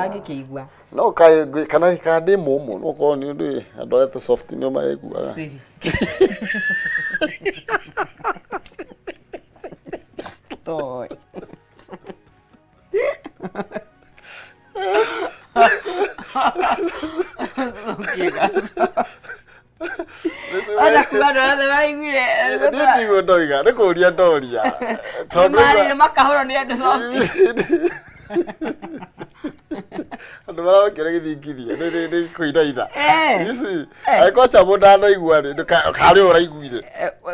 Angĩkĩigua. No kaĩ kana kana ndĩ mũmũ no korwo nĩ ũndũ andũ arĩa tũ soft nĩo maiguaga. Siri. Toy. Ona kuga andũ othe maraiguire. Niĩ tiguo ndoiga nĩ kũria ndoria. Tondũ Marire makahũrwo nĩ andũ soft. Andũ marokĩra gĩthingithia nĩ kũinaina. Eh. You see, angĩkorwo Chamo ndanaigua rĩ, karĩ ũraiguire.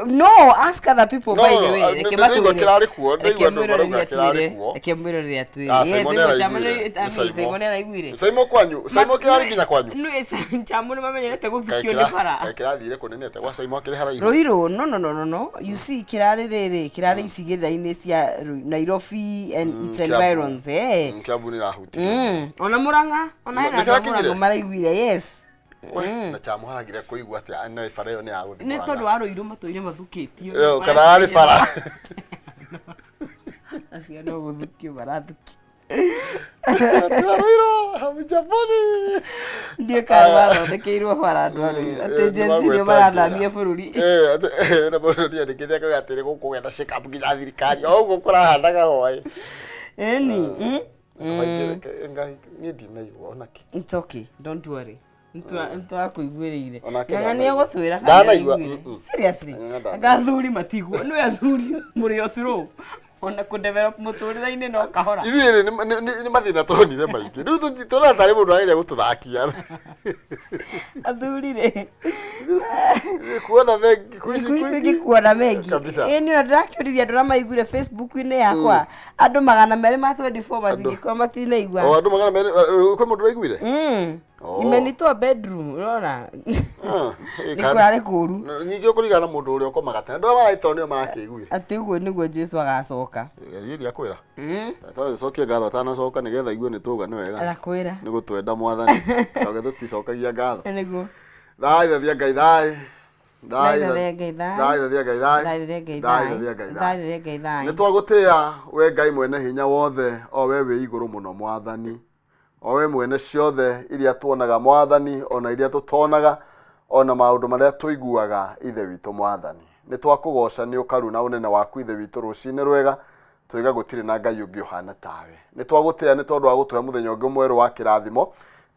No, ask other people. No, by the way. no, Reke nĩ ndaigua matwĩre. kĩrarĩ kuo, Reke ndaigua andũ mwĩroreri marauga kĩrarĩ atwĩre. kuo. Reke mwĩroreri atwĩre. Ah, Yes, Simon Simon Chamo nĩaraiguire. nĩ- I Nĩ mean, Simon. Simon nĩaraiguire. Saimo kwanyu, Saimo kĩrarĩ nginya kwanyu. Nĩ Chamo nĩ mamenyerete Kaĩ gũthukio nĩ bara. kaĩ kĩrathire kũnene atĩa gwa Saimo akĩrĩ haraihu. Ruiru, no no no no no. You see, kirari riri, kirari icigĩrĩra-inĩ cia Nairobi and its Kiambu. environs, eh. Kiambu nĩ ĩrahutirie. Ona Murang'a, ona hena Nĩ andũ a kĩrakinyire? Murang'a maraiguire, yes. We, na Chamo haragire kũigua atĩa no bara ĩyo nĩ ya gũthiĩ Nĩ Murang'a. tondũ wa Ruiru matũire mathukĩtio. Ĩyo, kana yarĩ bara. Acio no gũthukio marathukio. Andũ a Ruiru, hamjaponi. Ndiũ kana mathondekeirwo bara andũ a Ruiru. Atĩ Gen Z nĩo marathamia bũrũri. Eh, na mũndũ nĩandĩkĩte akauga atĩrĩ gũkũ gwetha shake up nginya thirikari o ũguo kũrahanaga hwaĩ. Ĩni. Ngai niĩ ndinaigua ona kĩ. It's okay, don't worry. Nĩtwakũiguĩrĩire. Onake Ng'ang'a ndanaigua. nĩegũtwĩra kana Ndanaigua, nĩaiguire. mm-mm. Seriously. Ng'ang'a ndanaigua. Anga athuri matigwo. Nĩ athuri mũrĩ o slow. Ona kũ develop mũtũrĩre-inĩ no kahora. Ithuĩ rĩ nĩ mathĩna tuonire maingĩ rĩu tuona tarĩ mũndũ agĩrĩire gũtũthakia. Athuri rĩ. Kuona mengi kuici Kwingi kuona mengi. Kabisa. Ĩ nĩ ndĩrakĩũririe andũ arĩa maiguire Facebook-inĩ yakwa. Andũ 224 matingĩkorwo matinaigua. O andũ 200 kwĩ mũndũ ũraiguire? Oh. Imenitoa bedroom, unaona? Ah, Nĩ kana- kũrarĩ kũru. Ningĩ ũkũringana na mũndũ ũrĩa ũkomaga tene andũ arĩa maraitwo nĩo marakĩiguire. Atĩ ũguo nĩguo Jesu agacoka. Thiĩ ndiakwĩra. Twacokie ngatho atanacoka nĩgetha igue nĩ twauga nĩ wega. Arakwĩra. Nĩ gũtwenda mwathani. Tondũ tũticokagia ngatho. Nĩguo. Thaĩ thathia Ngai thaĩ. Thaĩ thathia Ngai thaĩ. Thaĩ thathia Ngai thaĩ. Thaĩ thathia Ngai Thaĩ thaĩ. thathia Ngai Thaĩ thaĩ. thathia Ngai thaĩ. Nĩ twagũtĩĩa we Ngai mwene hinya wothe o we wĩ igũrũ mũno mwathani. O we mwene ciothe iria tuonaga mwathani ona iria tũtonaga ona maũndũ marĩa tũiguaga ithe witũ mwathani. Nĩ twakũgoca nĩ ũkaru na ũnene waku ithe witũ rũcinĩ rwega twiga gũtirĩ na Ngai ũngĩ ũhana tawe. Nĩ twagũtĩĩa nĩ tondũ wa gũtũhe mũthenya ũngĩ mwerũ wa kĩrathimo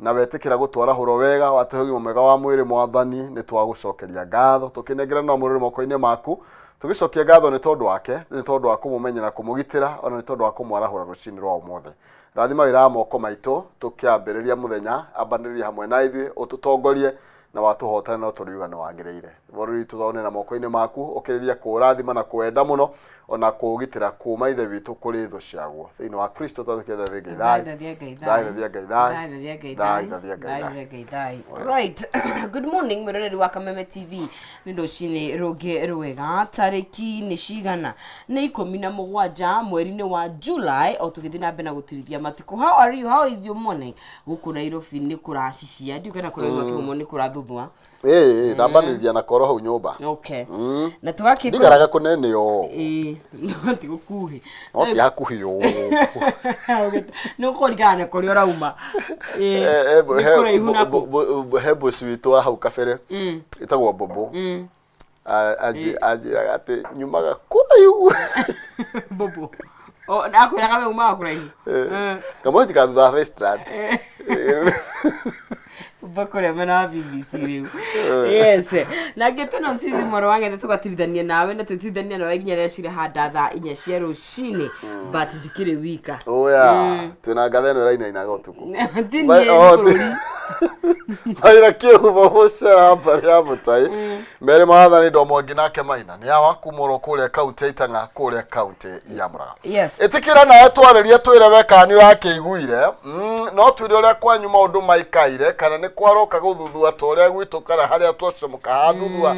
na wetĩkĩra gũtwarahũrwo wega watũhe ũgima mwega wa mwĩrĩ mwathani nĩ twagũcokeria ngatho tũkĩnengerana ũmũrĩrĩ moko-inĩ maku tũgĩcokia ngatho nĩ tondũ wake nĩ tondũ wa kũmũmenyera kũmũgitĩra ona nĩ tondũ wa kũmwarahũra rũcinĩ rwa ũmũthĩ. Rathima wĩra wa moko maitũ tũkĩambĩrĩria mũthenya ambanĩrĩria hamwe na ithuĩ ũtũtongorie na watũhotana no tũriuga nĩ wagĩrĩire. Bũrũri witũ twaũneana moko-inĩ maku ũkĩrĩria kũũrathima na kũwenda mũno ona kũũgitĩra kuma ithe witũ kũrĩ thũ ciaguo. Thĩinĩ wa Kristo twatũkĩte thĩ Ngai Thaĩ thaĩ. thathia Ngai Thaĩ thaĩ. thathia Ngai thaĩ. Thaĩ thathia Ngai Thaĩ thaĩ. thathia Ngai Thaĩ thaĩ. thathia Ngai thaĩ. Right. Good morning mwĩroreri wa Kameme TV. Nĩ rũcinĩ rũngĩ rwega tarĩki nĩ cigana nĩ 17 mweri-inĩ wa July o tũgĩthiĩ na mbere na gũtirithia matukũ. How are you? How is your morning? Gũkũ Nairobi nĩ kũracicia ndiũ kana kũrauma kĩhumo nĩ kũrathuthua. Ĩĩ ndambanĩrĩria na koro hau nyũmba. Okay. Na tũgakĩ Ndigaraga kũnene ũũ. Ĩĩ no ti gũkuhĩ. No ti hakuhĩ ũũ. Nĩ ũkũringana na kũrĩa ũrauma. Ĩĩ, nĩ kũraihu na kũ. He boss witũ wa hau kabere ĩtagwo Bobo. Anjĩraga atĩ nyumaga kũraihu. Bobo. O, na akwĩraga we umaga kũraihu. Kamũhĩti ka thutha wa Westland. Kumba kũrĩa mena wa BBC rĩu. Yes. Na ngĩte no sisi mwaro wa ng'ethe tũgatirithania nawe na twĩtirithania nawe nginya rĩrĩa cirahanda thaa 4 cia rũcinĩ but ndikĩrĩ wika. Oya, twĩna ngatha ĩno ĩrainainaga ũtukũ. Ti Ba- niĩ oh, nĩ bũrũri. Maina kĩhumo mũcera mbarĩ ya mũtai merĩ mawathani ndomwangi nake Maina nĩ awa kumũrwo kũrĩa kaunti ya Itang'a kũrĩa kaunti ya Murang'a. Yes. Ĩtĩkĩra nawe twarĩrie twĩre we kana nĩ ũrakĩiguire no twĩre ũrĩa kwanyu maũndũ maikaire kana nĩ kwaroka gũthuthua ta ũrĩa gwitũ kana harĩa twacomoka hathuthua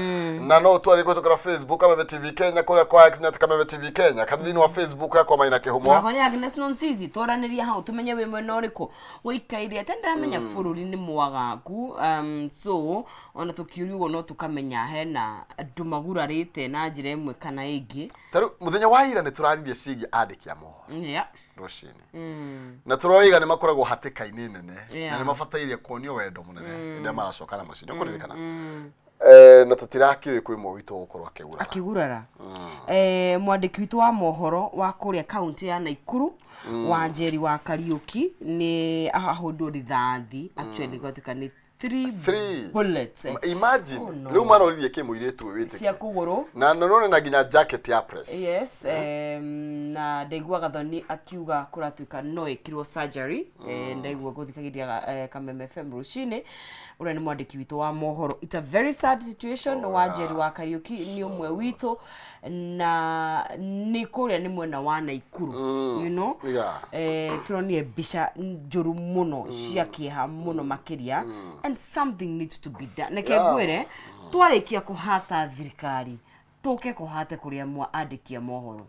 na no ũtwarĩrie kũhĩtũkĩra Facebook Kameme TV Kenya kũrĩa kwa X net Kameme TV Kenya kana thĩinĩ wa Facebook yakwa Maina Kĩhumo. Nakwa nĩ Agnes Nonsizi twaranĩria hau tũmenye wĩ mwena ũrĩkũ ũikaire atĩ ndĩramenya bũrũri nĩ Nĩ mwagaku, so ona tũkiũria ũguo no tũkamenya hena andũ magurarĩte na njĩra ĩmwe kana ĩngĩ. Ta rĩu mũthenya wa ira nĩ tũraririe ciĩgiĩ andĩki a mohoro rũcinĩ, na tũroiga nĩ makoragwo hatĩka-inĩ nene na nĩ mabataire kuonio wendo mũnene hĩndĩ ĩrĩa maracoka na mũciĩ. Nĩ ũkũririkana? Na tũtirakĩũĩ kwĩ ũmwe witũ ũgũkorwo akĩgurara. Akĩgurara. Mwandĩki witũ wa mohoro wa kũrĩa kaunti ya Naikuru, Wanjeri wa Kariũki, nĩ ahũndwo rithathi, actually gwatuĩka nĩ three, Three. bullets. Imagine. Oh, no. Rĩu maroririe kĩ mũirĩtu ũyũ cia wĩtĩkie kũgũrũ. Na nonone na nginya jacket ya press. Yes, na ndaiguaga Thoni akiuga kũratuĩka no ĩkirwo surgery. Ndaigua gũthikagĩria Kameme FM rũcinĩ, ũrĩa nĩ mwandĩki witũ wa mohoro. It's a very sad situation. Oh, Wanjeri wa Kariũki nĩ ũmwe witũ na nĩ kũrĩa nĩ mwena wa Naikuru, you know. Tũronire mbica njũru mũno cia kĩeha mũno makĩria, and something needs to be done. Reke ngwĩre, twarĩkia kũhata thirikari, tũke kũhate kũrĩa mwa andĩki a mohoro,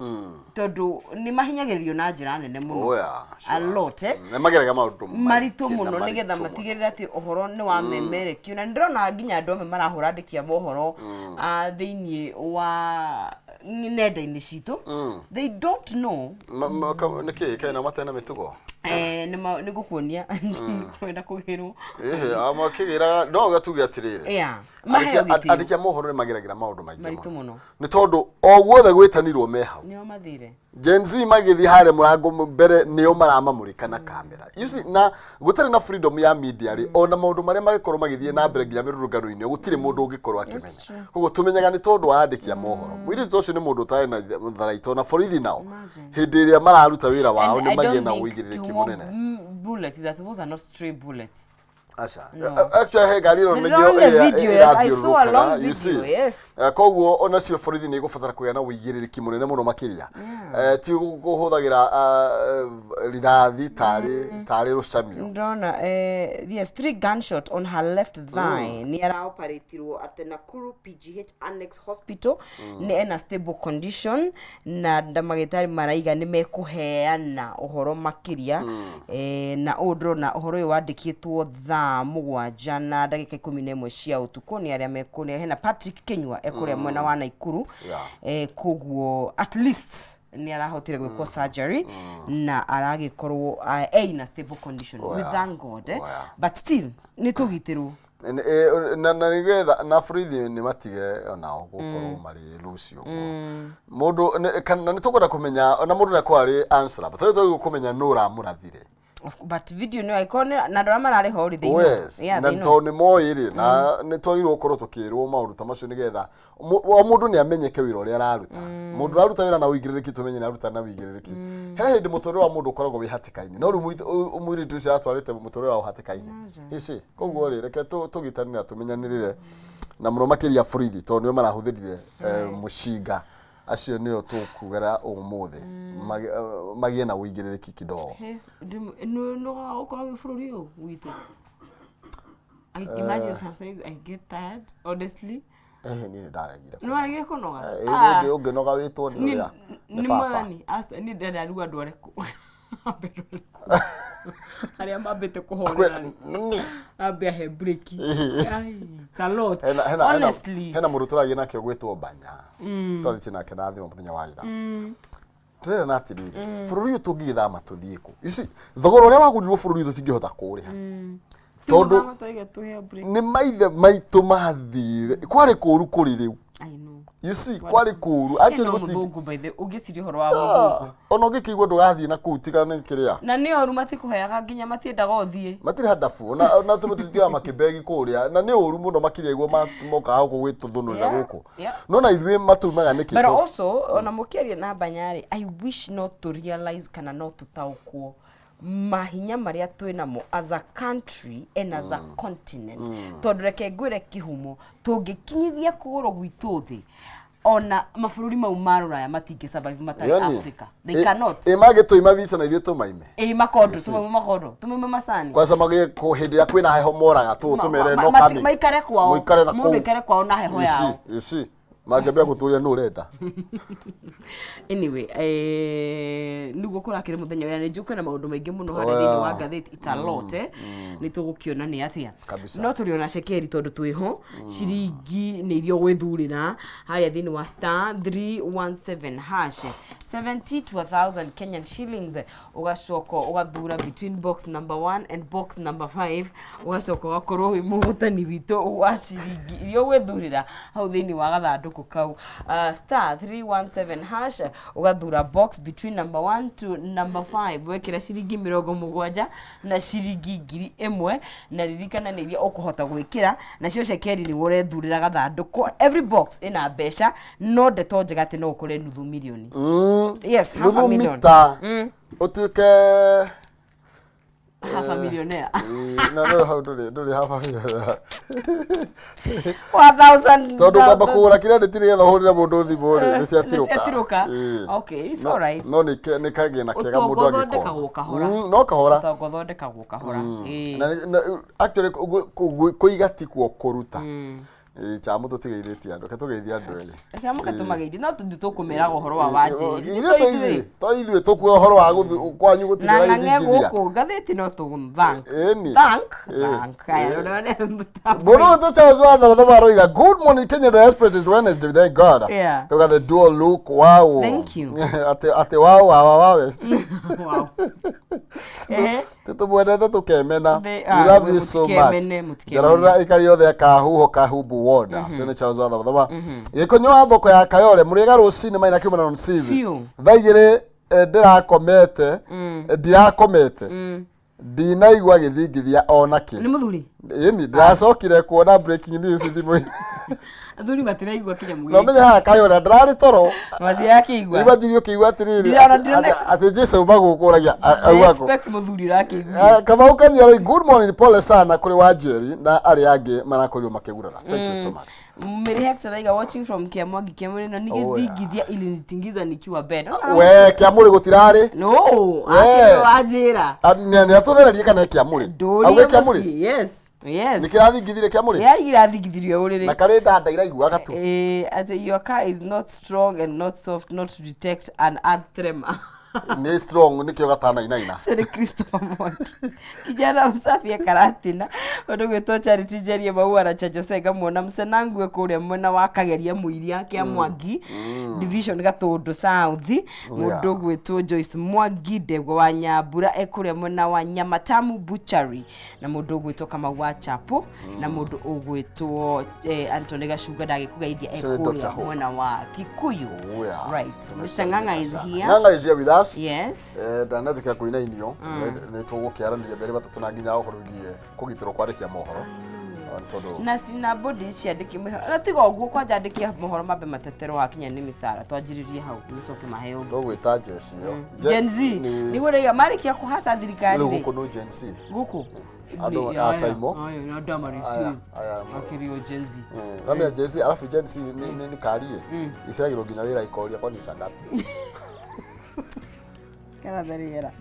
tondũ nĩ mahinyagĩrĩrio na njĩra nene mũno. Oh, yeah, A lot, eh? Nĩ mageraga maũndũ maritũ maingĩ na mũno nĩgetha maritũ mũno. matigĩrĩre atĩ ũhoro nĩ wamemerekio, na nĩ ndĩrona nginya andũ amwe marahũra andĩki a mohoro thĩinĩ wa nenda-inĩ citũ. They don't know. Nĩkĩ kaĩ nao matena mĩtugo? Nĩ ngũkuonia kwenda kũgĩrwo. Ĩhĩ, makĩgĩraga no gatuge atĩrĩrĩ, Yeah, maheo gĩtĩo. Andĩki a mohoro nĩ mageragĩra maũndũ maingĩ maritũ mũno. Nĩ tondũ o guothe gwĩtanirwo me hau. Nĩo mathire. Gen Z magĩthiĩ harĩa mũrango mbere nĩo maramamũrĩka na kamera, you see. Na gũtarĩ na freedom ya media rĩ, ona maũndũ marĩa magĩkorwo magĩthiĩ na mbere nginya mĩrũrũngano-inĩ gũtirĩ mũndũ ũngĩkorwo akĩmenya. True. Koguo tũmenyaga nĩ tondũ wa andĩki a mohoro. Mũirĩtu ũcio nĩ mũndũ ũtarĩ na tharaita, ona borithi nao Imagine. hĩndĩ ĩrĩa mararuta wĩra wao And nĩ I magĩe don't na think ũigĩrĩrĩki kĩhumo mũnene. Bullets, that those are not stray bullets. Aca. No. Actually he ngari ĩno nĩyo Ndĩronire ĩrĩa video, yes, I saw a long ĩrathiũrũrũkaga, you video, see. yes. Koguo onacio borithi nĩ igũbatara kũgĩa na ũigĩrĩrĩki mũnene mũno makĩria. Ti kũhũthagĩra rithathi tarĩ rũcamio. Ndona, yes, three gunshot on her left thigh. Nĩ araoperatirwo at the Nakuru PGH Annex Hospital. Nĩ ena stable condition na ndamagĩtarĩ maraiga nĩ mekũheana ũhoro makĩria. Na ũũ ndĩrona ũhoro ũyũ wandĩkĩtwo thaa 7:11 cia ũtukũ nĩ arĩa mekũrĩa hena Patrick Kinyua ekũrĩa mwena wa Naikuru. Koguo at least nĩ arahotire gwĩkwo surgery na aragĩkorwo ena stable condition. We thank God, eh? Oh, yeah. But still nĩ tũgitĩrwo. Na nĩgetha na borithi nĩ matige onao gũkorwo marĩ loose ũguo mũndũ kana nĩ tũkwenda kũmenya ona mũndũ nĩ arĩ answerable, tondũ twagĩrĩirwo kũmenya nũ ũramũrathire. But video nĩ angĩkorwo na andũ arĩa mararĩ ho rĩ, they know. Yes. Yeah, na they know. tondũ nĩ moĩ rĩ, na nĩ twagĩrĩirwo gũkorwo tũkĩrwo maũndũ ta macio nĩgetha o mũndũ nĩ amenyeke wĩra ũrĩa araruta. Mũndũ ũraruta wĩra na ũigĩrĩrĩki, tũmenye nĩ aruta na ũigĩrĩrĩki. He hĩndĩ mũtũrĩre wa mũndũ ũkoragwo wĩ hatĩka-inĩ, no rĩu mũirĩtu ũcio atwarĩte mũtũrĩre wao hatĩka-inĩ, you see. Koguo rĩ, reke tũgitane na tũmenyanĩrĩre, na mũno makĩria borithi, tondũ nĩo marahũthĩrire mũcinga. Acio nĩo tũkugera ũmũthĩ magĩe na ũigĩrĩrĩki kidogo. Nĩ ũkorwo wĩ bũrũri ũyũ witũ. I imagine sometimes I get tired, honestly. Ehe, niĩ nĩ ndaregire. Nĩ waregire kũnoga? Eh, ũngĩnoga wĩtwo nĩ ũrĩa nĩ nĩ baba. Mwathani aca nĩ ndĩrenda rĩu andũ arĩkũ ambe ndore kũ arĩa mambĩte kũhorera rĩ, Nĩ. ambe ahe break. Ai, it's a lot. Hena honestly. Hena mũndũ tũragia nake ũgwĩtwo Banya, twarĩtie nake na thimũ mũthenya wa ira. Tũrerana atĩrĩrĩ, bũrũri ũyũ tũngĩgĩthama tũthiĩ kũ? You see, thogora ũrĩa wagũrirwo bũrũri ũyũ tũtingĩhota kũũrĩha, tondũ tũige tũhe break. Nĩ maithe maitũ mathire kwarĩ kũũru kũrĩ rĩu. I know. You see, kwarĩ kũũru actually. No gũtingĩ mũthũngũ, by the ũngĩciria ũhoro wa mũthũngũ. Ona ũngĩkĩigua ndũgathiĩ na kũu tiga nĩ kĩrĩa. Na nĩ oru, matikũheaga nginya matiendaga ũthiĩ. Matirĩ handabu ona tũtioya makĩmbegi kũrĩa, na nĩ ũru mũno makĩria iguo mokaga gũkũ gwĩtũthũnũrĩra gũkũ. No na ithuĩ matumaga nĩkĩ? But also ona mũkĩaria na Banyarĩ, I wish not to realize kana no tũtaũkwo mahinya marĩa twĩ namo as a country and as a continent, tondũ reke ngwĩre kĩhumo, tũngĩkinyithia kũgũrũ gwitũ thĩ, ona mabũrũri mau ma rũraya matingĩ survive matarĩ Yani, Africa. They cannot. Ĩ mangĩtũima visa na ithuĩ tũmaime. Ĩ makondo, tũmaime makondo, tũmaime macani. Kwanza magĩe hĩndĩ ĩrĩa kwĩna heho moraga tũ tũmere no coming. Maikare kwao. Mũikare na Mũndũ kũu. aikare kwao na heho You see, yao. you see. Mangĩambia gũtũria nũ ũrenda. Anyway, nĩguo kũrakĩrĩ mũthenya wĩra nĩ njũke na maũndũ maingĩ mũno harĩa thĩinĩ wa ngathĩti it's a lot, nĩ tũgũkĩona nĩ atĩa. Kabisa. No tũrĩ ona cekeri tondũ twĩho ciringi nĩ iria ũgwĩthurĩra harĩa thĩinĩ wa star 317 hash 70 to 1000 Kenyan shillings, ũgacoka ũgathura between box number 1 and box number 5, ũgacoka ũgakorwo wĩ mũhotani witũ wa ciringi iria ũgwĩthurĩra hau thĩinĩ wa gathandũkũ kau. Star 317 hash, ũgathura box between number 1 to number 5, wekĩra ciringi 70 na ciringi 1000, na ririkana nĩ iria ũkũhota gwĩkĩra nacio cekeri nĩwe ũrethurĩra gathandũkũ. Every box ĩna mbeca, no ndeto njega atĩ no ũkore nuthu mirioni. Yes, half a Nuthu million. mita ũtuĩke Half a millionaire. Ĩĩ, na no hau ndũrĩ half a million. One thousand. Tondũ kwamba kũgũra credit nĩgetha ũhũrĩre mũndũ thimũ rĩ, nĩ ciatirũka. Nĩciatirũka. Ĩĩ. Okay, it's No- alright. No nĩ kagĩna kega Ũtonga mũndũ angĩkorwo. ũthondekagwo kahora. No kahora. Ũtonga ũthondekagwo kahora. Ĩĩ. Na actually kũiga ti kuo kũruta. Ĩĩ, chamũ tũtigeithĩtie andũ, reke tũgeithie andũ erĩ. Reke amũke tũmageithie, no tũthiĩ tũkũmeraga ũhoro wa Wanjĩri. Ithuĩ to ithuĩ, to ithuĩ tũkue ũhoro wa kwanyu Na gũtirĩ ng'ang'e gĩthingithia. gũkũ ngathĩti no tũ thank. Ĩni. Thank. Ĩĩ. Thank. Aya, rora nĩ mũtambo. Mũndũ ũyũ Charles wa Thaba aroiga good morning Kenya Diaspora, it is Wednesday, thank God. Yeah. Tuga the dual look, wow. Thank you. Atĩ wow wow wa West. Wow. Ehe. Tũmwendete tũkemena. They We are, love you so much. mũtikemene, mũtikemene. Njarahũrĩra ikari othe akahuho kahumbu wonda. Ũcio nĩ Charles wa Thaba. Gĩkonyo wa thoko ya Kayole mũrĩega rũcinĩ maina kiumana on season. Biũ. Thaa 2 ndĩrakomete, ndirakomete. Ndinaigua gĩthingithia ona kĩ. Nĩ mũthuri. Ĩni ndĩracokire kuona breaking news thimũ-inĩ. Athuri matiraigua kĩnyamũ Na gĩkĩ. ũmenye haha Kayole ndĩrarĩ toro. Matirakĩigua. Imagine ũkĩigua atĩrĩrĩ Ndirona- atĩ Jesu auma gũkũ ũragia auma kũ. Expect mũthuri ũrakĩigua. Kamau Kanyari, good morning, pole sana kũrĩ Wanjeri na arĩa angĩ marakorirwo makĩgurara. Thank you so much. Mary Hector aiga watching from Kiamwangi Kiamuri no Oh, yeah. nigĩthingithia ilinitingiza nikiwa bed. We Kĩamũrĩ gũtirarĩ. No, We. akĩrwo wanjĩra. Nĩ atũthererie kana Kĩamũrĩ. Ndũrie Auge Kĩamũrĩ. mũciĩ. Yes. Yes. Nĩ kĩrathingithire Kĩamũrĩ. Yeah, irathingithirio ũrĩrĩ. Na karĩ ndanda iraiguaga tu. Ati your car is not strong and not soft not to detect an earth tremor. Nĩ strong nĩkĩo gatanainaina. Ũcio nĩ Christopher Mwangi. Kijana msafi ya Karatina ũndũ gwĩtwo Charity Njerie Maua na Cha Jose ngamuona Msenangue kũrĩa mwena wa Kageria Mũiria kĩa Mwangi Division Gatũndũ South. Mũndũ gwĩtwo Joyce Mwangi Ndegwa wa Nyambura e kũrĩa mwena wa Nyamatamu Butchery, na mũndũ ũgwĩtwo Kamau wa Chapo, na mũndũ ũgwĩtwo Anthony Gacunga ndagĩkũgeithia e Ũcio nĩ Dr. kũrĩa Hope. mwena wa Kikuyu. Oh, yeah. Right, Mr. Ng'ang'a is here. Ng'ang'a is here with us. Yes. Ndanetĩkĩra kũinainio nĩ tũgũkĩaranĩria mbere matatũ na nginya ũhoro wĩgiĩ kũgitĩrwo kwa andĩki a mohoro. Tondũ Na cina bodi ciandĩki na tiga ũguo kwanja andĩki a mohoro mambe mateterwo hakinya nĩ mĩcara twanjĩrĩrie hau nĩcoke maheo ũngĩ. Tũgwĩta jeshi ĩyo. Gen Z nĩguo rĩiga marĩkia kũhata thirikari Rĩu rĩ. gũkũ no Gen Z. Gũkũ Andũ a Saimo. Aya, andũ a Marisi. Aya, aya. Makĩrio Gen Z. Namenya Gen Z, alafu Gen Z nĩ karie iceragĩrwo nginya wĩra ikoria kwani saa ngapi? Karatha rĩera.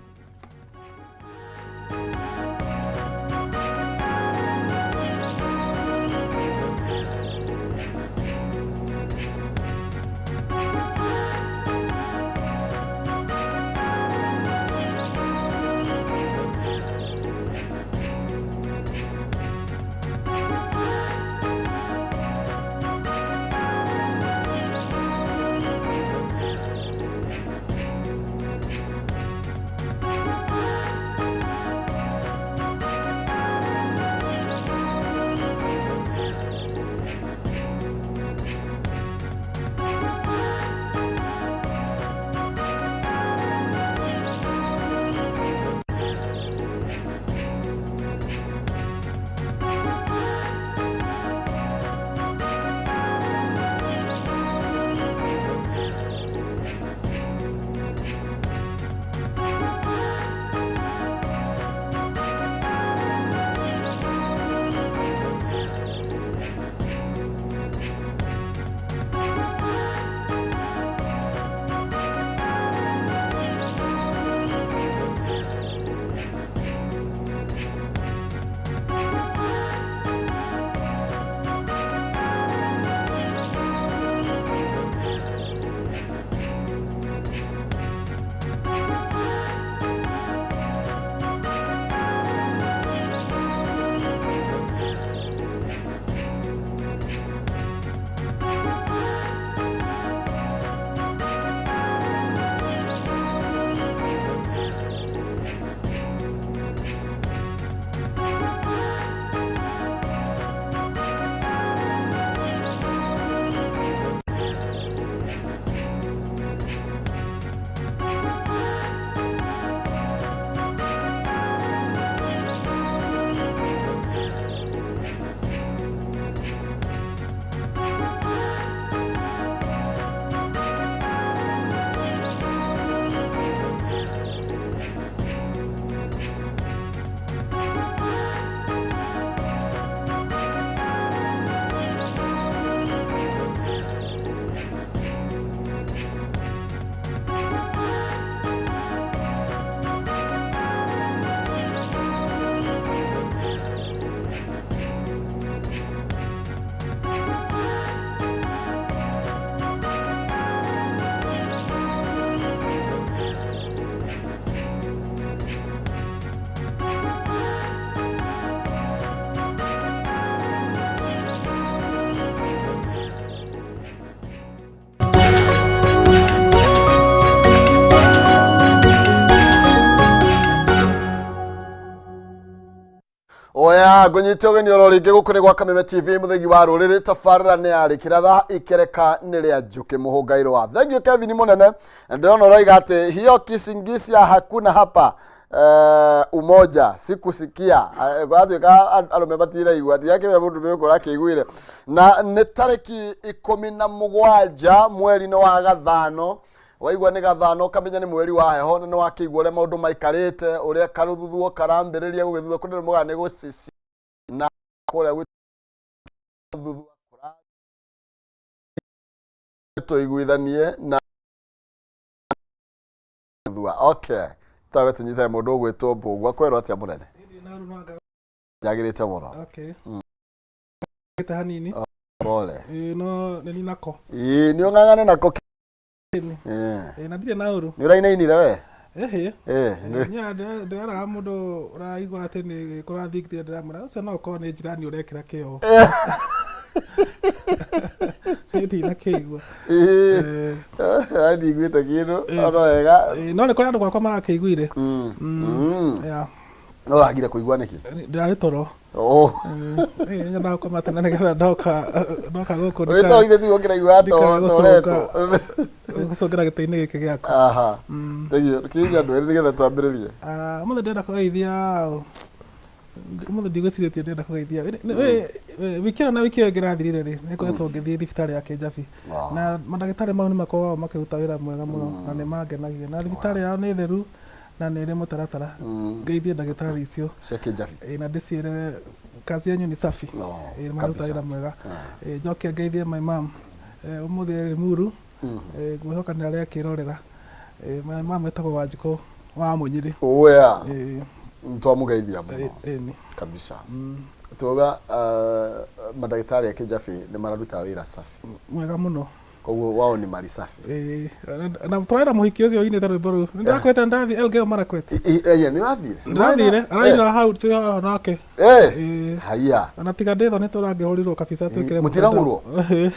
Oya, ngũnyite ũgeni oro rĩngĩ gũkũ nĩ gwa Kameme TV, mũthegi wa rũrĩrĩ. Tabarĩra nĩ ya rĩkĩra thaa ikereka nĩ rĩa njũkĩ mũhũngairwa. Thank you Kevin mũnene. Na ndĩrona ũroiga atĩ hiyo kisingisia hakuna hapa, umoja sikusikia. Gwatuĩka arũme matiraigua ndigakĩmenya mũndũ nĩ ũkũra akĩiguire. Na nĩ tarĩki 17 mweri-inĩ wa gathano. Waigua nĩ gathano ũkamenya nĩ mweri wa heho, na nĩ wakĩigua ũrĩa maũndũ maikarĩte, ũrĩa karũthuthuo karambĩrĩria gũgĩthua kũndũ mũgaa nĩ gũcici na kũrĩa gũthuthua tũiguithanie na thua. Okay, tawe tũnyite mũndũ ũgwĩtwo Mbũgua. Kwĩrwo atĩa mũnene? Yagĩrĩte mũno. Okay. Gĩte hanini. Pole. Ĩĩ, no nĩ ninako. Ĩĩ, nĩ ũng'ang'ane nako. Ĩĩ. Ĩĩ, na ndirĩ na ũru. Nĩ ũrainainire we? Ĩhĩ. Ĩĩ. Niĩ ndĩreraga mũndũ ũraigua atĩ nĩ kũrathingithire, ndĩramwĩra ũcio no ũkorwo nĩ njirani ũrekĩra kĩo. Niĩ ndinakĩigua. Ĩĩ. Ndiguĩte kĩndũ ono wega. Ĩĩ, no nĩ kũrĩ andũ gwakwa marakĩiguire. Yeah. No ũragire kũigua nĩkĩ? Ndĩrarĩ toro. Oh. Ĩĩ, nyendaga gũkoma tene nĩgetha ndoka gũkũ Wĩtoro ithe tiguo kĩraigua ndikae toretwo. gũcũngĩra gĩtĩ-inĩ gĩkĩ gĩaku. Aha. Thank you. Kinya andũ erĩ nĩgetha twambĩrĩrie. Ah, ũmũthĩ ndĩrenda kũgeithia, ũmũthĩ ndigwĩcirĩtie ndĩrenda kũgeithia. Wiki ĩno na wiki ĩyo ĩngĩ ĩrathirire rĩ, nĩ ngoretwo ngĩthiĩ thibitarĩ ya Kĩnjabi. Na mandagĩtarĩ mau nĩ makoragwo makĩruta wĩra mwega mũno na nĩ mangenagia. Na thibitarĩ yao nĩ theru na nĩ ĩrĩ mũtaratara. Ngeithie ndagĩtarĩ icio. Cia Kĩnjabi. Ĩĩ, na ndĩciĩre kazi yenyu ni safi. Ĩĩ, mararuta wĩra mwega. Ĩĩ, njoke ngeithie my mom. Ũmũthĩ arĩ Limuru. Ĩĩ, ngwĩhoka nĩ arekĩrorera. Ĩĩ, my mom etagwo Wanjikũ wa Mũnyĩrĩ. Oya. Ĩĩ. Twamũgeithia mũno. Ĩĩ. Kabisa. Tuoga mandagĩtarĩ a Kĩnjabi nĩ mararuta wĩra safi. Mwega mũno. Koguo wao ni mali safi. Ĩĩ, na tũrarĩ na mũhiki ũcio ũinĩte rwĩmbo rũu. Nĩ ndakwĩte ndathiĩ Elgeyo Marakwet. Ĩĩ, nĩ wathire? Ndĩrathire, arainĩra hau twĩ haha nake. Ĩĩ. Haiya. Ona tiga ndĩ thoni tũrangĩhũrirwo kabisa twĩkĩre. Mũtirahũrwo? Ĩĩ.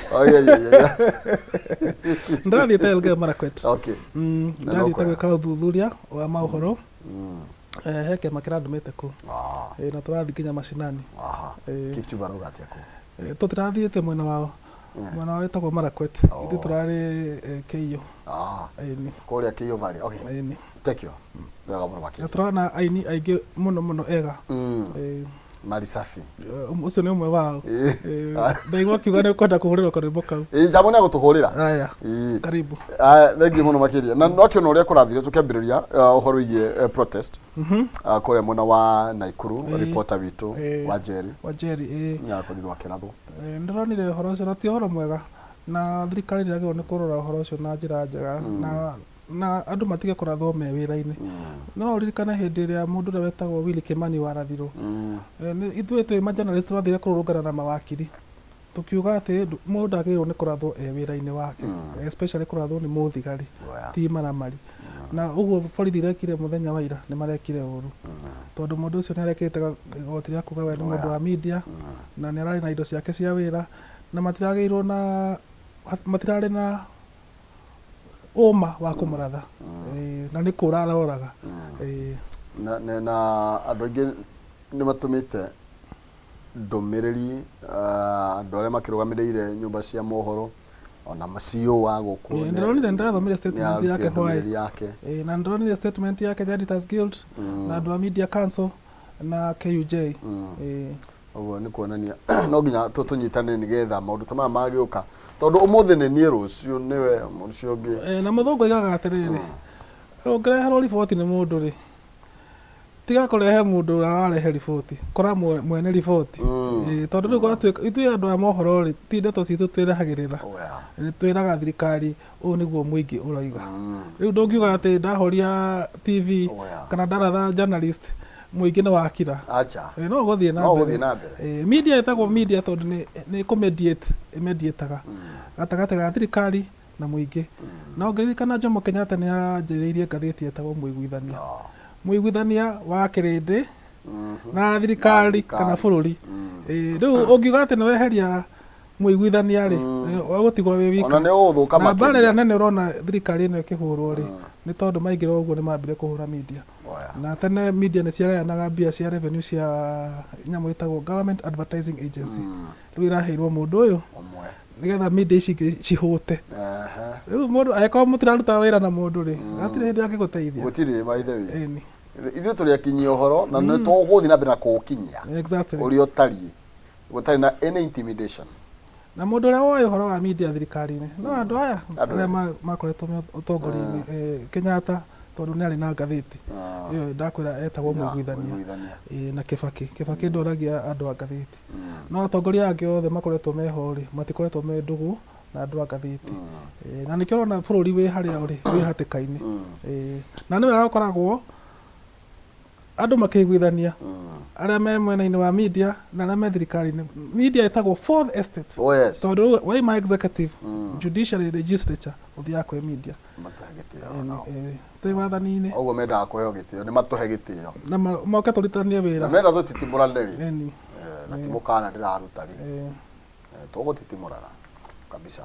Ndĩrathiĩte Elgeyo Marakwet. Okay. Ndĩrathiĩte No kwega. gwĩka ũthuthuria wa maũhoro. He kĩama kĩrandũmĩte kũu. Ĩĩ, na tũrathiĩ nginya macinani. Ĩĩ. Kipchumba arauga atĩa kũu? Tũtirathiĩte mwena wao. Mwena wao wĩtagwo Marakwet. Ithuĩ tũrarĩ Keiyo. Ĩni. Kũrĩa Keiyo Valley. Okay. Ĩni. Thank you. Wega mũno Na makĩria. tũrona aini aingĩ mũno mũno ega. Ĩĩ. Mali safi. Ũcio nĩ ũmwe wao. Ĩĩ, ndaigua akiuga nĩ ũkwenda kũhũrĩrwo karwĩmbo kau. Ĩĩ, Njamũ nĩ agũtũhũrĩra. Aya. Ĩĩ. Karibu. Aya, thank you mũno makĩria. Na no kĩona ũrĩa kũrathire tũkĩambĩrĩria ũhoro wĩgiĩ protest kũrĩa mwena wa Naikuru, reporter witũ wa Njeri Wa Njeri, ĩĩ. nĩ akorirwo akĩrathwo. Nĩ ndĩronire ũhoro ũcio na ti ũhoro mwega, na thirikari nĩ yagĩrĩirwo nĩ kũrora ũhoro ũcio na njĩra njega na andũ matige kũrathwo me wĩra-inĩ. No ũririkane hĩndĩ ĩrĩa mũndũ ũrĩa wetagwo Willy Kimani warathirwo, ithuĩ twĩ ma journalist twathire kũrũrũngana na mawakiri tũkiuga atĩ mũndũ ndagĩrĩirwo nĩ kũrathwo e wĩra-inĩ wake, especially kũrathwo nĩ mũthigari, ti maramari. Na ũguo borithi irekire mũthenya wa ira nĩ marekire ũru, tondũ mũndũ ũcio nĩ arekĩrĩte igoti rĩa kuga we nĩ mũndũ wa media na nĩ ararĩ na indo ciake cia wĩra na matiragĩrĩirwo na matirarĩ na ũma wa kũmũratha. Ĩĩ, na nĩ kũra aroraga. Ĩĩ. Na andũ aingĩ nĩ matũmĩte ndũmĩrĩri, andũ arĩa makĩrũgamĩrĩire nyũmba cia mohoro ona CEO wa gũkũ. Ĩĩ, ndĩronire, ndĩrathomire statement nĩarutire yake hwaĩ. Ndũmĩrĩri yake. Ĩĩ, na ndĩronire statement yake ya Editors Guild na andũ a Media Council na KUJ. Ĩĩ. Ũguo nĩ kuonania no nginya tũnyitane nĩgetha maũndũ ta maya magĩũka, tondũ ũmũthĩ nĩ niĩ, rũciũ nĩwe, ũcio ũngĩ. Ĩĩ, na mũthũngũ oigaga atĩrĩrĩ, ũngĩreherwo riboti nĩ mũndũ rĩ, tiga kũrehe mũndũ ũrĩa ũrarehe riboti, kora mwene riboti. Ĩĩ, tondũ rĩu gwatuĩka ithuĩ andũ a mohoro rĩ, ti ndeto citũ twĩrehagĩrĩra. Nĩ twĩraga thirikari ũũ nĩguo mũingĩ ũroiga. Rĩu ndũngiuga atĩ ndahoria TV kana ndaratha journalist mũingĩ nĩ wakira. Acha. Ĩĩ, no ũgũthiĩ na No mbere. ũgũthiĩ na mbere. Ĩĩ, media ĩtagwo media tondũ nĩ kũ-mediate ĩmediataga gatagatĩ ga thirikari na mũingĩ. Na ũngĩririkana Jomo Kenyatta nĩ anjĩrĩirie ngathĩti yetagwo Mũiguithania. Mũiguithania wa kĩrĩndĩ na thirikari kana bũrũri. Ĩĩ, rĩu ũngiuga atĩ nĩ weheria mũiguithania rĩ, ũgũtigwo wĩ wika. Ona nĩ ũgũthũka Na mbara makĩria. ĩrĩa nene ũrona thirikari ĩno ĩkĩhũrwo rĩ, nĩ tondũ maingĩra ũguo nĩ mambire kũhũra media. Oya. Na tene media nĩ ciagayanaga mbia cia revenue cia nyamũ ĩtagwo Government Advertising Agency. Rĩu ĩraheirwo mũndũ ũyũ Ũmwe. nĩgetha media ici ingĩ cihũte. Rĩu mũndũ angĩkorwo mũtiraruta wĩra na mũndũ rĩ, hatirĩ hĩndĩ angĩgũteithia. Gũtirĩ, by the way. Ĩni. Ithuĩ tũrĩ akinyia ũhoro na nĩ tũgũthiĩ na mbere na kũũkinyia ũrĩa ũtariĩ, gũtarĩ na any intimidation. Na mũndũ ũrĩa woĩ ũhoro wa media thirikari-inĩ no andũ aya Andũ arĩa aya. makoretwo me ũtongoria-inĩ, Kenyatta tondũ nĩ arĩ na ngathĩti ĩyo ndakwĩra etagwo Mũiguithania. Mũiguithania. Na Kibaki. Kibaki ndoragia andũ a ngathĩti, no atongoria angĩ othe makoretwo meho rĩ, matikoretwo me ndũgũ na andũ a ngathĩti. Na nĩkĩo ũrona bũrũri wĩ harĩa ũrĩ, wĩ hatĩka-inĩ. Na nĩ wega gũkoragwo andũ makĩiguithania, arĩa me mwena-inĩ wa media na arĩa me thirikari-inĩ. Media ĩtagwo fourth estate. Oh yes. Tondũ rĩu waima executive, judiciary, legislature, ũthiaga kwĩ media. Matũhe gĩtĩo nao. Twĩ wathani-inĩ. Ũguo mendaga kũheo gĩtĩo, nĩ matũhe gĩtĩo. Na moke tũrutithanie Na wĩra. menda tũtitimũrane rĩ. Ĩni. Na ti mũkana ndĩraruta rĩ. Tũgũtitimũrana kabisa.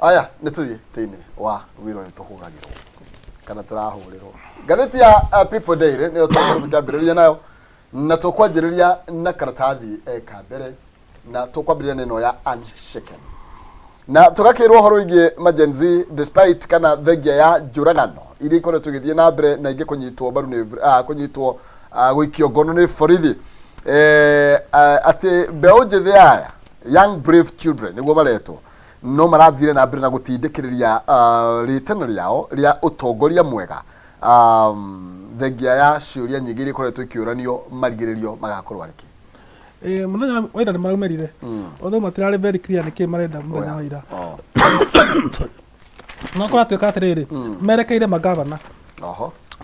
Aya, nĩ tũthiĩ thĩinĩ wa wĩra ũyũ tũhũragĩrwo kana tũrahũrĩrwo. Ngathĩti ya People Daily nĩyo tũgũkorwo tũkĩambĩrĩria nayo, na tũkwanjĩrĩria na karatathi ka mbere, na tũkwambĩrĩria na ĩno ya Unshaken. Na tũgakĩrwo ũhoro wĩgiĩ ma Gen Z despite kana thengia ya njũragano iria ikoretwo igĩthiĩ na mbere na ingĩ kũnyitwo mbaru nĩ kũnyitwo gũikio ngono nĩ borithi, atĩ mbeũ njĩthĩ aya, young brave children nĩguo maretwo, no marathire na mbere na gũtindĩkĩrĩria rĩtana rĩao rĩa ũtongoria mwega, thengia ya ciũria nyingĩ iria ikoretwo ikĩũranio marigĩrĩrio magakorwo arĩ kĩ. Mũthenya wa ira nĩ maraumĩrire, although matirarĩ very clear nĩkĩ marenda mũthenya wa ira. No kũratuĩka atĩrĩrĩ, merekeire magavana,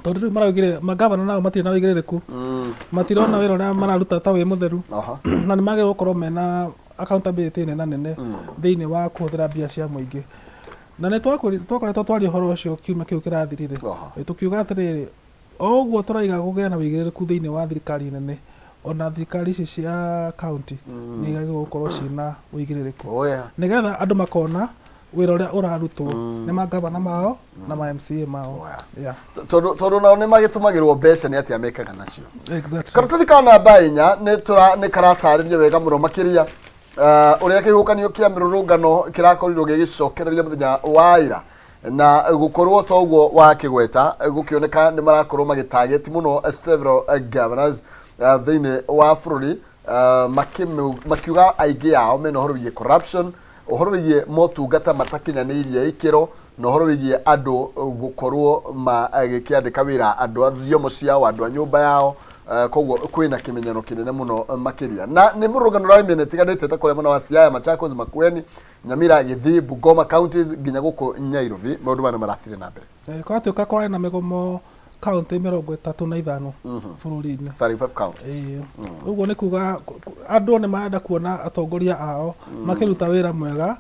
tondũ rĩu maraugire magavana nao matirĩ na ũigĩrĩrĩku, matirona wĩra ũrĩa mararuta ta wĩ mũtheru, na nĩ magĩrĩirwo gũkorwo mena accountability nene nene thĩinĩ wa kũhũthĩra mbia cia mũingĩ. Na nĩ twakoretwo twaria ũhoro ũcio kiumia kĩu kĩrathirire. Tũkiuga atĩrĩrĩ, o ũguo tũraiga kũgĩa na ũigĩrĩrĩku thĩinĩ wa thirikari nene, ona thirikari ici cia county nĩ igagĩrĩirwo gũkorwo ciĩna ũigĩrĩrĩku, nĩgetha andũ makona wĩra ũrĩa ũrarutwo nĩ magavana mao na ma MCA mao. Oh, yeah. Tondũ nao nĩ magĩtũmagĩrwo mbeca nĩ atĩa mekaga nacio. Karatathi ka namba 4 nĩ tũra nĩ karatarĩria wega mũno makĩria ũrĩa kĩhuhũkanio kĩa mĩrũrũngano kĩrakorirwo gĩgĩcokereria mũthenya wa ira, na gũkorwo toguo wakĩgweta gũkĩoneka nĩ marakorwo magĩtarget mũno several governors thĩinĩ wa bũrũri, makiuga aingĩ ao mena ũhoro wĩgiĩ corruption, ũhoro wĩgiĩ motungata matakinyanĩirie ikĩro, na ũhoro wĩgiĩ andũ gũkorwo magĩkĩandĩka wĩra andũ a thiomo ciao, andũ a nyũmba yao. Koguo kwĩna kĩmenyano kĩnene mũno makĩria, na nĩ mũrũngano ũrarĩ mĩena ĩtiganĩte ta kũrĩa mwena wa Siaya, Machakos, Makueni, Nyamira, Gĩthii, Bungoma counties nginya gũkũ Nairobi. Maũndũ maya nĩ marathire na mbere. Kwatuĩka kwarĩ na mĩgomo kaunti 35 bũrũri-inĩ. 35 counties. Ĩĩ. Ũguo nĩ kuga andũ nĩ marenda kuona atongoria ao makĩruta wĩra mwega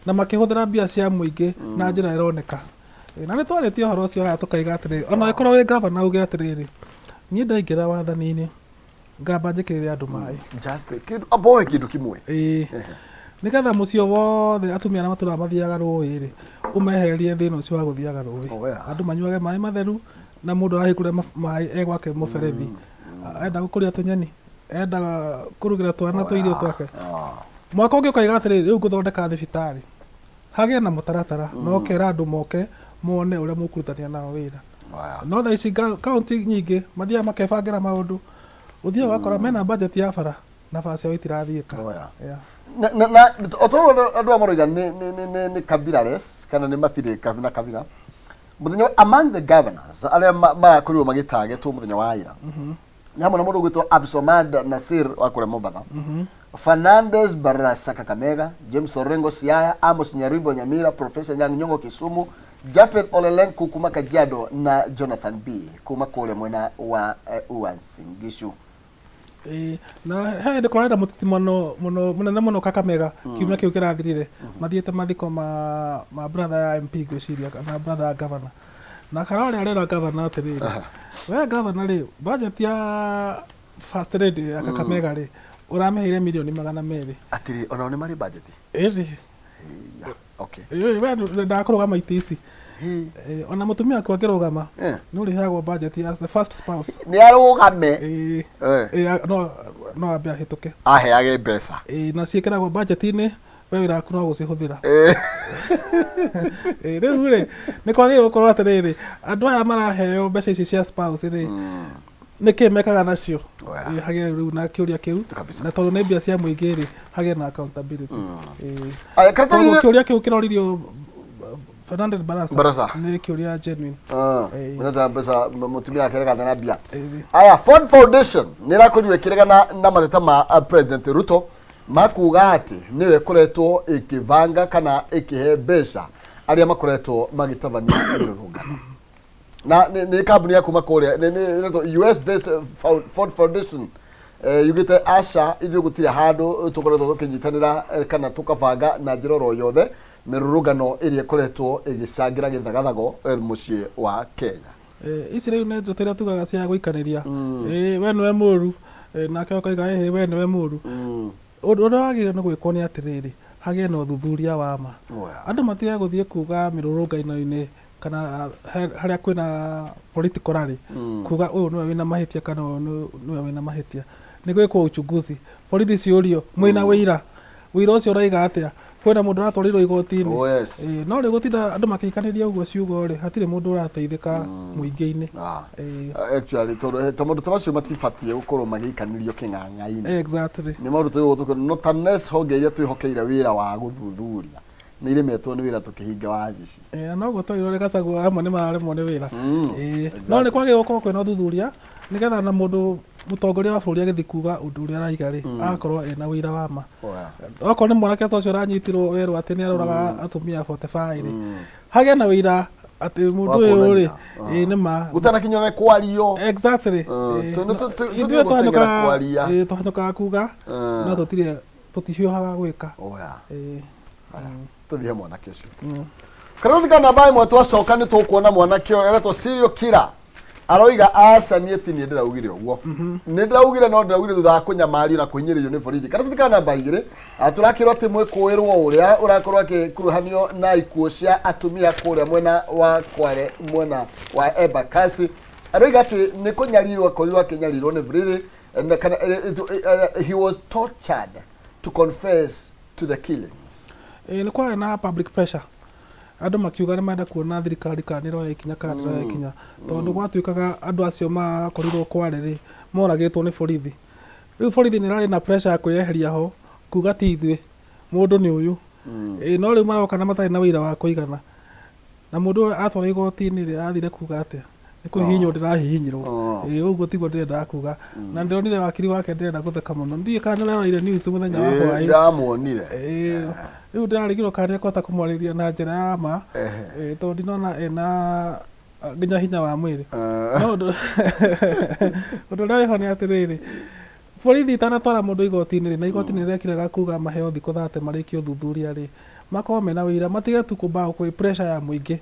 na makĩhũthĩra mbia cia mũingĩ na njĩra ĩroneka. Na nĩ twarĩtie ũhoro ũcio haha tũkaiga atĩrĩrĩ, ona angĩkorwo wĩ gavana uge atĩrĩrĩ, niĩ ndaingĩra wathani-inĩ ngamba njĩkĩrĩre andũ maĩ. Just kĩndũ aboe kĩndũ kĩmwe. Ĩĩ, nĩgetha mũciĩ wothe, atumia arĩa matũraga mathiaga rũĩ rĩ, ũmehererie thĩna ũcio wa gũthiaga rũĩ. Andũ manyuage maĩ matheru, na mũndũ arahingũra maĩ e gwake mũberethi, enda gũkũria tũnyeni, enda kũrugĩra twana tũirio twake. Mwaka ũngĩ ũkaiga atĩrĩrĩ, rĩu ngũthondeka thibitarĩ, hagĩe na mũtaratara na ũkera andũ moke mone ũrĩa mũkũrutania nao wĩra. No thaa ici kaunti nyingĩ mathiaga makebangĩra maũndũ, ũthiaga ũgakora mena budget ya bara na bara ciao itirathiĩka. Yeah. Na o tondũ andũ aya maroiga nĩ kabilales kana nĩ matirĩ na kabira, mũthenya among the governors arĩa marakorirwo magĩtagetwo mũthenya wa ira nĩ hamwe na mũndũ ũgwĩtwo Abdulswamad Nasir wa kũrĩa Mombatha, Fernandez Barasa Kakamega, James Orengo Siaya, Amos Nyaribo Nyamira, Professor Nyang' Nyong'o Kisumu, Japheth Ole Lenku kuma Kajiado na Jonathan B kuma kũrĩa mwena wa Uasin Gishu. Ĩĩ, na he hĩndĩ kũrarĩ na mũtitimano mũno mũnene mũno Kakamega kiumia kĩu kĩrathirire, mathiĩte mathiko ma brother ya MP ngwĩciria, kana brother ya governor, na Karore arera governor atĩrĩrĩ, we governor rĩ, budget ya first lady ya Kakamega rĩ, ũramĩheire mirioni 200. Atĩrĩ, onao nĩ marĩ budget? Ĩrĩ. Yeah, okay. We ndendaga kũrũgama itĩ ici. Ona mũtumia waku angĩrũgama nĩ ũrĩheagwo budget as the first spouse. Nĩ arũgame. No ambe ahĩtũke. Aheage mbeca. Na ciĩkĩragwo budget-inĩ, we wĩra waku no gũcihũthĩra. Rĩu rĩ, nĩ kwagĩrĩirwo gũkorwo atĩrĩrĩ, andũ aya maraheo mbeca ici cia spouse rĩ, nĩkĩ mekaga nacio? Oya. Hagĩe rĩu na kĩũria kĩu. Kabisa. Na tondũ nĩ mbia cia mũingĩ rĩ, hagĩe na accountability. Aya, karatathi Koguo kĩũria kĩu kĩroririo Fernandez Barasa, Barasa. nĩ kĩũria genuine. Neta mbeca mũtumia wake aregana na mbia. Aya, Ford Foundation nĩ ĩrakorirwo ĩkĩregana na mateta ma President Ruto ma kuga atĩ nĩyo ĩkoretwo ĩkĩbanga kana ĩkĩhe mbeca arĩa makoretwo magĩtabania mĩrũrũngano. Na nĩ kambuni ya kuma kũrĩa nĩ ĩretwo US based Ford Foundation, yugĩte aca, ithuĩ gũtirĩ handũ tũkoretwo tũkĩnyitanĩra kana tũkabanga na njĩra oro yothe mĩrũrũngano ĩrĩa ĩkoretwo ĩgĩcangĩra gĩthagathago mũciĩ wa Kenya. Ici rĩu nĩ ndeto iria tugaga cia gũikanĩria. We nĩwe mũru, nake ũkauga ĩhĩ, we nĩwe mũru. Ũndũ ũrĩa wagĩrĩire nĩ gwĩkwo nĩ atĩrĩrĩ, hagĩe na ũthuthuria wa ma. Andũ matige gũthiĩ kuga mĩrũrũngano-inĩ kana harĩa kwĩna political rally, kuga ũyũ nĩwe wĩna mahĩtia kana ũyũ nĩwe wĩna mahĩtia. Nĩ gwĩkwo uchunguzi, borithi ciũrio, mwĩna wĩira, wĩira ũcio ũraiga atĩa? Kwĩna mũndũ ũratwarirwo igoti-inĩ? Oh, yes. No rĩu gũtinda andũ makĩikanĩria ũguo ciugo rĩ, hatirĩ mũndũ ũrateithĩka mũingĩ-inĩ. Actually, tondũ ta maũndũ ta macio matibatiĩ gũkorwo magĩikanĩrio kĩng'ang'a-inĩ. Nĩ maũndũ tũgĩrĩirwo no ta NES honge iria twĩhokeire wĩra wa gũthuthuria nĩ iremetwo nĩ wĩra tũkĩhinga wabici. Na noguo twagĩrĩirwo nĩ Gachagua amwe nĩ mararemwo nĩ wĩra. No nĩ kwagĩrĩirwo gũkorwo kwĩna ũthuthuria nĩgetha na mũndũ mũtongoria wa bũrũri agĩthiĩ kuga ũndũ ũrĩa araiga rĩ, agakorwo ena ũira wa ma. Okorwo nĩ mwanake ta ũcio ũranyitirwo werwo atĩ nĩ aroraga atumia 45 rĩ, hagĩe na ũira atĩ mũndũ Wa ũyũ rĩ, kuonania. Nĩ ma. Gũtanakinywo nĩ kwario. No, Tũthiĩ ithuĩ gũteng'era kwaria. Twahanyũkaga kuga, no tũtihiũhaga gwĩka. Tũthiĩ he mwanake ũcio. Karatathi ka namba 1 twacoka nĩ tũkuona mwanake ũrĩa aretwo Serial Killer. Aroiga aca niĩ ti niĩ ndĩraugire ũguo. Nĩ ndĩraugire no ndĩraugire thutha wa kũnyamario na kũhinyĩrĩrio nĩ borithi. Karatathi ka namba 2, tũrakĩrwo atĩ mwĩkũĩrwo ũrĩa ũrakorwo akĩkuruhanio na ikuũ cia atumia kũrĩa mwena wa Kware, mwena wa Embakasi. Aroiga atĩ nĩ kũnyarirwo akorirwo akĩnyarirwo nĩ borithi, na kana, he was tortured to confess to the killings. Nĩ kwarĩ na public pressure. Andũ makiuga nĩ marenda kuona thirikari kana nĩ ĩroya ikinya kana ndĩroya ikinya. Tondũ gwatuĩkaga andũ acio makorirwo Kware rĩ, moragĩtwo nĩ borithi. Rĩu borithi nĩ ĩrarĩ na pressure ya kwĩyeheria ho, kuga ti ithuĩ, mũndũ nĩ ũyũ. No rĩu maroka na matarĩ na ũira wa kũigana. Na mũndũ ũyũ atwarwo igoti-inĩ rĩ, athire kuga atĩa? Nĩ kũhihinywo ndĩrahihinyirwo. Ũguo tiguo ndĩrendaga kuga. Na ndĩronire wakiri wake ndĩrenda gũtheka mũno. Ndiũĩ kana nĩũreroreire news mũthenya wa hwaĩ. Ndĩramuonire. Rĩu ndĩrarigirwo kana nĩekũhota kũmwarĩria na njĩra ya ma. Tondũ ndinona ena nginya hinya wa mwĩrĩ. No ũndũ ũrĩa wĩho nĩ atĩrĩrĩ, borithi itanatwara mũndũ igoti-inĩ rĩ, na igoti nĩ rĩrekire ga kuga maheo thikũ 30 marĩkie ũthuthuria rĩ, makorwo mena ũira, matige tu kũmba kwĩ pressure ya mũingĩ.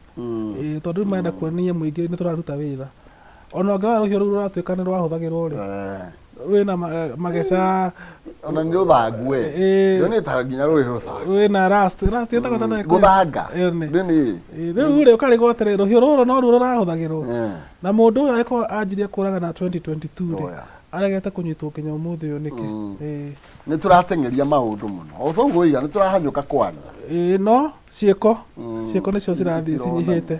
Tondũ rĩu marenda kuonia mũingĩ nĩ tũraruta wĩra. Ona ũngĩrora rũhiũ rũu rũratuĩka nĩ rwahũthagĩrwo rĩ, rwĩna mageca. Ona nĩ rũthangu we. Ndĩronire ta nginya rũrĩ rũthangu. Rwĩna rust, rust ĩtagwo ta ndagĩka. Gũthanga. Nĩ. Nĩ. Rĩu rĩ, ũkarigwo atĩrĩ, rũhiũ rũrũ no ruo rũrahũthagĩrwo. Na mũndũ ũyũ angĩkorwo anjirie kũragana 2022 rĩ, aregete kũnyitwo nginya ũmũthĩ ũyũ nĩkĩ? Nĩ tũrateng'eria maũndũ mũno. O toguo oiga, nĩ tũrahanyũka kwaria. No ciĩko, ciĩko nĩcio cirathiĩ cinyihĩte.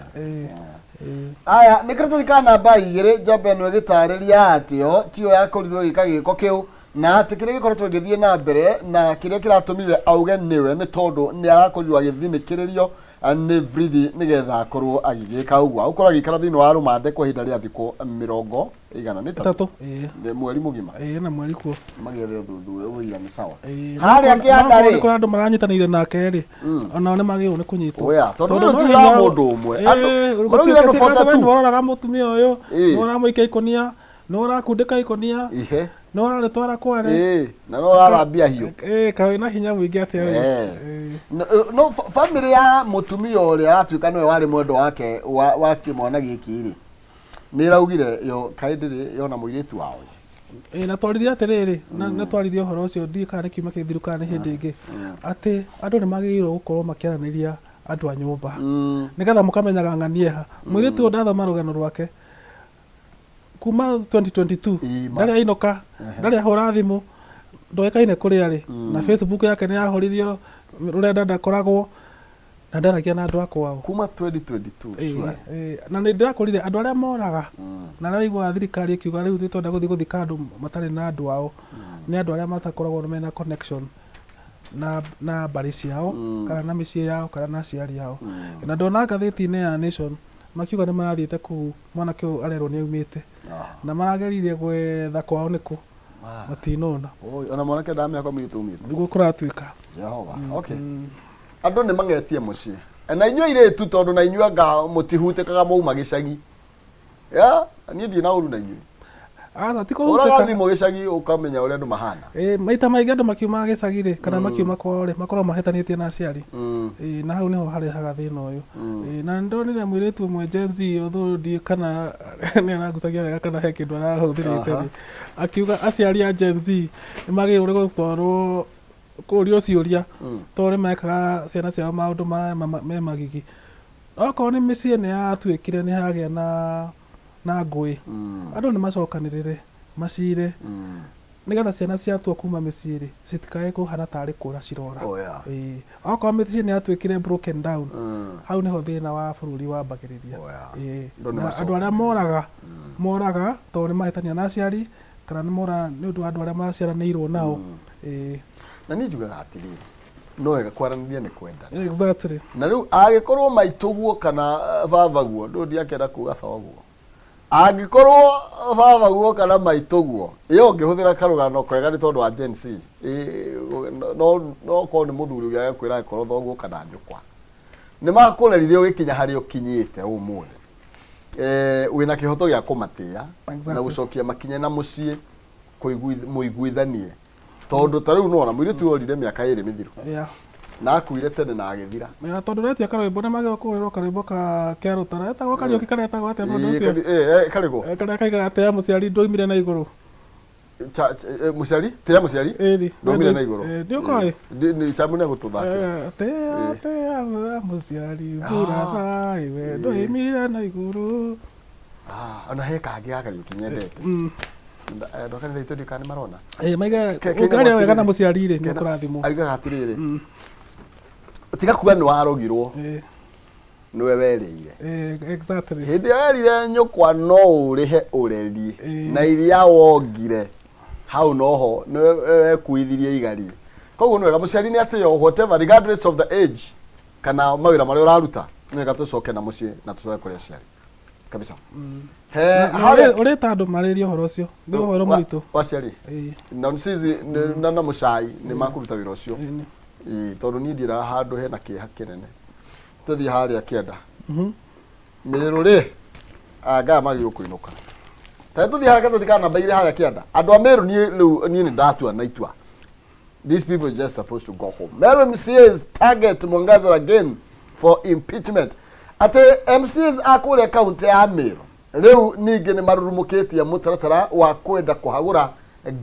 Aya, nĩ karatathi ka namba 2, njamba ĩno ĩgĩtarĩria atĩ yo tiyo yakorirwo ĩgĩka gĩko kĩu, na atĩ kĩrĩa gĩkoretwo gĩgĩthiĩ na mbere na kĩrĩa kĩratũmire auge nĩwe nĩ tondũ nĩ arakorirwo agĩthinĩkĩrĩrio nĩ borithi nĩgetha akorwo agĩgĩka ũguo. Agũkorwo agĩikara thĩinĩ wa rũmande kwa ihinda rĩa thikũ mĩrongo ĩigana nĩ ĩtatũ. Nĩ mweri mũgima. Na mweri kuo. Magĩethe ũthuthuria ũira nĩ sawa. Harĩa Harĩa kĩanda rĩ. Nĩ kũrĩ andũ maranyitanĩire nake rĩ, onao nĩ magĩrĩirwo nĩ kũnyitwo. Oya, tondũ Tondũ ũyũ no ti wa hinya mũndũ ũmwe. Andũ, maraugire andũ gũtuĩke forty atĩ we two. nĩwe ũroraga mũtumia ũyũ, nĩwe ũramũikia ikũnia, nĩwe ũrakundĩka ikũnia, nĩwe ũrarĩtwara Kware. Na nĩwe ũrarambia hiũ. Kaĩ wĩna hinya mũingĩ atĩa ũyũ? No, family ya mũtumia ũrĩa aratuĩka nĩwe warĩ mwendwa wake wa kĩmwana gĩkĩ rĩ, nĩ ĩraugire yo kaĩ ndĩrĩ yona mũirĩtu wao. Na twaririe atĩrĩrĩ, na twaririe ũhoro ũcio ndiũĩ kana nĩ kiumia kĩthiru kana nĩ hĩndĩ ĩngĩ, atĩ andũ nĩ magĩrĩirwo gũkorwo makĩaranĩria Andũ a nyũmba nĩgetha mũkamenyaga ng'anie ha mũirĩtu ũyũ. Ndathoma rũgano rwake kuma 2022. Ima. Ndarĩ ainũka, ndarĩ ahũra thimũ, ndoĩkaine kũrĩa arĩ, na Facebook yake nĩ yahũririo rũrenda, ndakoragwo na ndaragia na andũ a kwao. Kuma 2022? Ĩĩ, Sure. Ĩĩ. Na nĩ ndĩrakũrire andũ arĩa moraga na arĩa waiguaga thirikari ĩkiuga rĩu nĩ twenda gũthiĩ gũthika andũ matarĩ na andũ ao, nĩ andũ arĩa matakoragwo mena connection na mbarĩ ciao kana na mĩciĩ yao kana na aciari ao. Na ndona ngathĩti-inĩ ya Nation makiuga nĩ marathiĩte kũu, mwanake ũyũ arerwo nĩ aumĩte na marageririe gwetha kwao nĩkũ, matinona. Oi, ona mwanake ndamenya kwa mũirĩtu umĩte. Nĩguo kũratuĩka. Jehova. Okay, andũ nĩ mangetie mũciĩ na inyuĩ airĩtu, tondũ na inyuĩ anga mũtihutĩkaga mwauma gĩcagi ya niĩ ndirĩ na ũru na inyuĩ. Aca, ti ũraga kũhutĩka. Thimũ gĩcagi ũkamenya ũrĩa andũ mahana. Ĩĩ, maita maingĩ andũ makiuma gĩcagi rĩ, kana makiuma kwao rĩ, makoragwo mahĩtanĩtie na aciari. Ĩĩ, na hau nĩho harehaga thĩna ũyũ. Ĩĩ, na nĩndonire mũirĩtu ũmwe Gen Z, although ndiũĩ kana nĩ arangucagia wega kana he kĩndũ arahũthĩrĩte rĩ, akiuga aciari a Gen Z nĩ magĩrĩirwo nĩ gũtwarwo kũrio ciũria tondũ nĩ mekaga ciana ciao maũndũ me magigi. Okorwo nĩ mĩciĩ nĩ yatuĩkire nĩ hagĩa na ngũĩ, andũ nĩ macokanĩrĩre macire nĩgetha ciana ciatua kuma mĩciĩ rĩ, citikae kũhana tarĩ kũra cirora. Oh, yeah. Ĩĩ. Okorwo mĩciĩ nĩ yatuĩkire broken down, hau nĩho thĩna wa bũrũri wambagĩrĩria. Oh, yeah. Ĩĩ. Andũ nĩ Na andũ arĩa macokanĩrĩre. Moraga tondũ nĩ mahĩtania na aciari kana nĩ mora nĩ ũndũ wa andũ arĩa maciaranĩirwo nao. Ĩĩ. Na niĩ njugaga atĩrĩrĩ, no wega kwaranĩria nĩ kwendana. Na rĩu angĩkorwo maitũguo kana babaguo, ndũ ndiakenda kuga thoguo, angĩkorwo babaguo kana maitũguo ĩyo ũngĩhũthĩra karũgano kega nĩ tondũ wa Gen Z. No korwo nĩ mũthuri ũngĩ agakwĩra angĩkorwo thoguo kana nyũkwa nĩ makũrerire ũgĩkinya harĩa ũkinyĩte ũmũthĩ, wĩna kĩhoto gĩa kũmatĩĩa na gũcokia makinya na mũciĩ mũiguithanie, tondũ ta rĩu nĩwona mũirĩtu ũyũ orire mĩaka 2 mĩthiru na akuire tene na agĩthira. Yeah, tondũ retia karwĩmbo nĩ magĩrĩirwo kũhũrĩrwo karwĩmbo ka Kĩarũtara etagwo Kariũki karĩa etagwo atĩa mũndũ ũcio? Karĩkũ? Karĩa kaigaga atĩa mũciari ndoimire na igũrũ. Mũciari tĩa mũciari Ĩri. Ndoimire na igũrũ. Nĩ ũkoĩ? Chamu nĩ gũtũthakĩra. Tĩa tĩa mũciari mbura thayũ we ndoimire na igũrũ. Ah, ona he kangĩ ga Kariũki nyendete. Andũ a kanitha itũ ndiũĩ kana nĩ marona. Maiga Kena ũngĩaria wega na atĩrĩrĩ. mũciari rĩ, nĩ ũkũrathimwo. Augaga atĩrĩrĩ, tiga kuga nĩ warogirwo, nĩwe werĩire. Hĩndĩ ĩyo erire nyũkwa no ũrĩhe ũreri na iria wongire hau noho nĩwe wekuithirie igari. Koguo nĩ wega mũciari nĩ atĩo, whatever, regardless of the age kana mawĩra marĩa ũraruta, nĩ wega tũcoke na mũciĩ na tũcoke kũrĩ aciari kabisa. He Na harĩa ũrĩta andũ marĩrie ũhoro ũcio nĩ ũhoro mũritũ. Wa aciari. Na nsizi na mũcai nĩ makũruta wĩra ũcio. Ĩĩ. Ĩĩ, tondũ niĩ ndiĩraga handũ hena kĩeha kĩnene. Tũthiĩ harĩa kĩanda Mĩrũ rĩ, anga magĩrĩirwo kũinũka. Ta tũthiĩ harĩa tũtikana namba 2 harĩa kĩanda. Andũ a Meru, niĩ rĩu niĩ nĩ ndatua na itua, these people are just supposed to go home. Meru MCAs target Mwangaza again for impeachment. Atĩ MCAs a kũrĩa kaunti ya Meru rĩu ningĩ nĩ marurumũkĩtie mũtaratara wa kwenda kũhagũra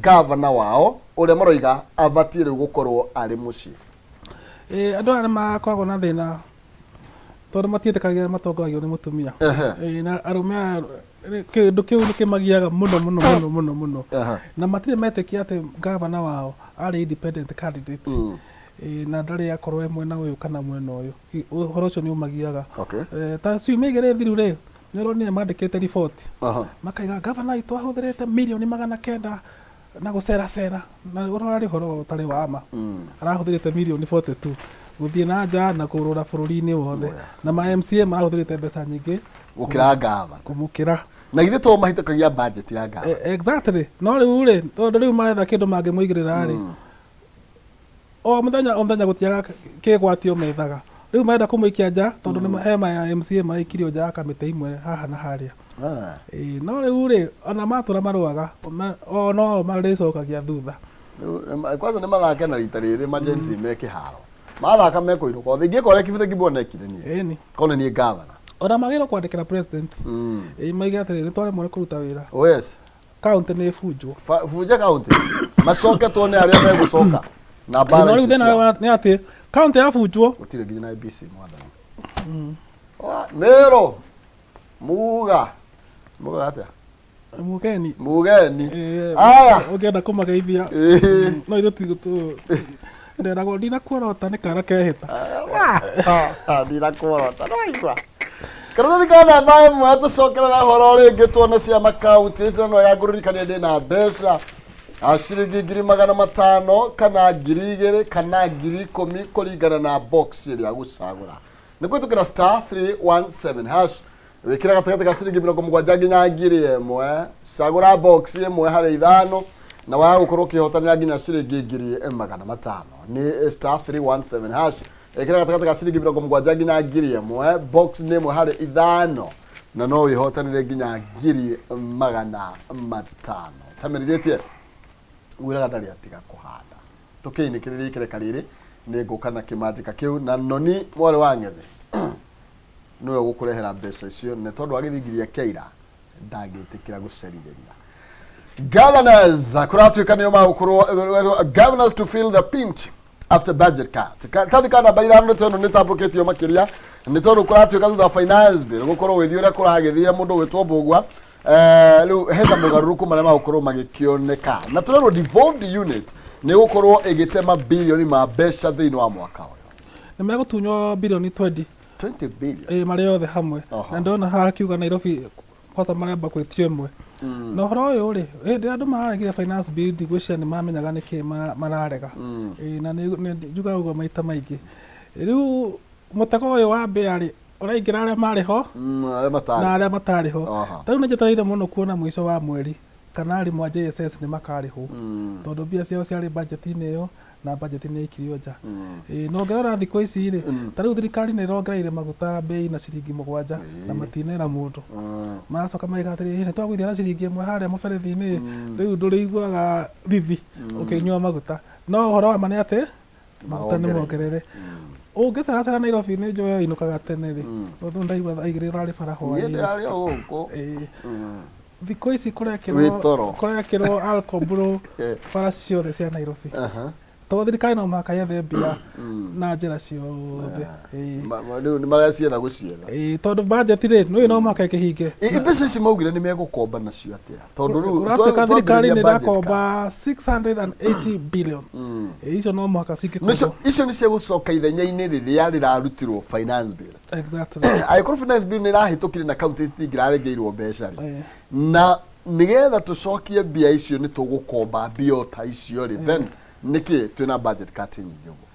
gavana wao ũrĩa maroiga abatiĩ rĩu gũkorwo arĩ mũciĩ. Ĩĩ, andũ aya nĩ makoragwo na thĩna tondũ matiĩtĩkagia matongoragio nĩ mũtumia. Ĩĩ, na arũme aya kĩndũ kĩu nĩ kĩmagiaga mũno mũno mũno mũno mũno na matirĩ metĩkia atĩ gavana wao arĩ independent candidate. Ĩĩ, na ndarĩ akorwo e mwena ũyũ kana mwena ũyũ. Ũhoro ũcio nĩ ũmagiaga. Ta ciumia 2 thiru rĩ, nĩ ũronire mandĩkĩte riboti makaiga gavana witũ ahũthĩrĩte mirioni 900 na gũceracera, na ũrarĩ ũhoro ũtarĩ wa ma. Arahũthĩrĩte mirioni 42 gũthiĩ na nja na kũrũra bũrũri-inĩ wothe, na ma MCA marahũthĩrĩte mbeca nyingĩ gũkĩra gavana. Kũmũkĩra. Na githĩ to mahĩtũkagia budget ya gavana? Exactly. No rĩu rĩ, tondũ rĩu maretha kĩndũ mangĩmũigĩrĩra rĩ, o mũthenya o mũthenya gũtiaga kĩgwatio methaga. Rĩu marenda kũmũikia nja tondũ nĩ he ma ya MCA maraikirio nja ya kamĩtĩ imwe haha na harĩa. Ĩĩ, no rĩu rĩ, ona matũra marũaga o no marĩcokagia thutha. Rĩu, kwanza nĩ mathake na rita rĩrĩ majensi me kĩharo mathaka mekũinũka othe ingĩka ũrĩa Kivutha Kibwana ekire niĩ korwo nĩ niĩ gavana. Ona magĩrĩirwo kwandĩkĩra president. Ĩĩ, maige atĩrĩrĩ, nĩ twaremwo nĩ kũruta wĩra, Oh yes. Kaunti nĩ ĩbunjwo. Bunja kaunti macoke tuone arĩa megũcoka na No mbara rĩu icio thĩna ciao. nĩ atĩ kaunti yabunjwo Gũtirĩ nginya na ABC, mwathani. Mĩrũ muga muga atĩa? Mugeni. Mugeni. Eh, Aya. Ũngĩenda kũmageithia. Ĩĩ. No ithuĩ ti tũ nderagwo ndinakuorota nĩ kana kehĩta. Ndinakuorota nĩwaigua. Karatathi ka namba ĩmwe tũcokerera ũhoro rĩngĩ tuone cia makaunti icio no ya ngũririkania ndĩ na mbeca Ah, ciringi 500,000 kana 2,000 kana 10,000 kũringana na box ĩrĩa gũcagũra nĩ kũhĩtũkĩra star 317 hash wĩkĩra gatagatĩ ka ciringi 70 nginya 1,000. Cagũra box ĩmwe harĩ ithano na waya gũkorwo ũkĩhotanĩra nginya ciringi 500,000. Nĩ star 317 hash, ĩkĩra gatagatĩ ka ciringi 70 nginya 1,000, box nĩ ĩmwe harĩ ithano na no wĩhotanĩre nginya 500,000. Tamerithĩtie gwĩraga ndarĩ atiga kũhanda tũkĩinĩkĩrĩria ikereka rĩrĩ nĩ ngũka na kĩmanjĩka kĩu na noni mwarĩ wa ng'ethe nĩwe ũgũkũrehera mbeca icio nĩ tondũ wa gĩthingiria kĩa ira ndangĩtĩkĩra gũcerithĩria. Governors kũratuĩka nĩo magũkorwo governors to feel the pinch after budget cut. Karatathi ka namba ithano nĩ tondũ nĩ tambũkĩtio makĩria nĩ tondũ kũratuĩka thutha wa finance bill gũkorwo gũgĩthiĩ ũrĩa kũragĩthiĩ mũndũ ũgwĩtwo Mbũgua rĩu hena mogarũrũku marĩa magũkorwo magĩkĩoneka na tũrerwo devolved unit nĩ gũkorwo ĩgĩtema bilioni ma mbeca thĩinĩ wa mwaka ũyũ. Nĩ megũtunywo bilioni 20. 20 billion. Ĩ marĩ othe hamwe. Na ndona haha akiuga Nairobi kwanza maramba gwĩtio ĩmwe. Na ũhoro ũyũ rĩ, hĩndĩ ĩrĩa andũ mararegire finance bill ndigwĩciria nĩ mamenyaga nĩkĩ mararega. Ĩ, na nĩ njugaga ũguo maita maingĩ. Rĩu mũtego ũyũ wa mbĩa rĩ, ũraingĩra arĩa marĩ ho arĩa matarĩ na arĩa matarĩ ho. Ta rĩu nĩ njetereire mũno kuona mũico wa mweri kana arimũ a JSS nĩ makarĩhwo tondũ mbia ciao ciarĩ budget-inĩ ĩyo na budget nĩ yaikirio nja. Ĩĩ, na ũngĩrora thikũ ici rĩ, ta rĩu thirikari nĩ ĩrongereire maguta mbei na ciringi 7 na matinera mũndũ. Maracoka magĩka atĩrĩrĩ, nĩ twagũithia na ciringi 1 harĩa mũberethi-inĩ, rĩu ndũrĩiguaga thithi ũkĩnyua maguta. No ũhoro wa ma nĩ atĩ maguta nĩ mongerere. Ũngĩceracera Nairobi nĩ njũĩ ũinũkaga tene rĩ, tondũ ndaigua thaa 2 ũrarĩ bara Niĩ hwaĩ-inĩ. ndĩrarĩ o gũkũ. Ĩĩ. Thikũ ici Wĩ kũrekĩrwo toro. Kũrekĩrwo alcoblow bara ciothe cia Nairobi. Tondũ thirikari no mũhaka yethe mbia na njĩra ciothe. Ĩĩ. Rĩu nĩ maracietha gũcietha. Ĩĩ, tondũ budget rĩ, nĩũĩ no mũhaka ĩkĩhinge. Mbeca ici maugire nĩ megũkomba nacio atĩa? Tondũ rĩu Kũratuĩka thirikari twambĩrĩria nĩ budget ĩrakomba 680 billion. Ĩĩ, icio no mũhaka cuts. cingĩkombwo. Icio nĩ cia gũcoka ithenya-inĩ rĩrĩa rĩrarutirwo finance bill. Exactly. Angĩkorwo finance bill nĩ ĩrahĩtũkire na county citingĩrarengeirwo mbeca rĩ, na nĩgetha tũcokie mbia icio nĩ tũgũkomba mbia o ta icio rĩ, then nĩkĩ twĩna budget cut nyingĩ ũguo?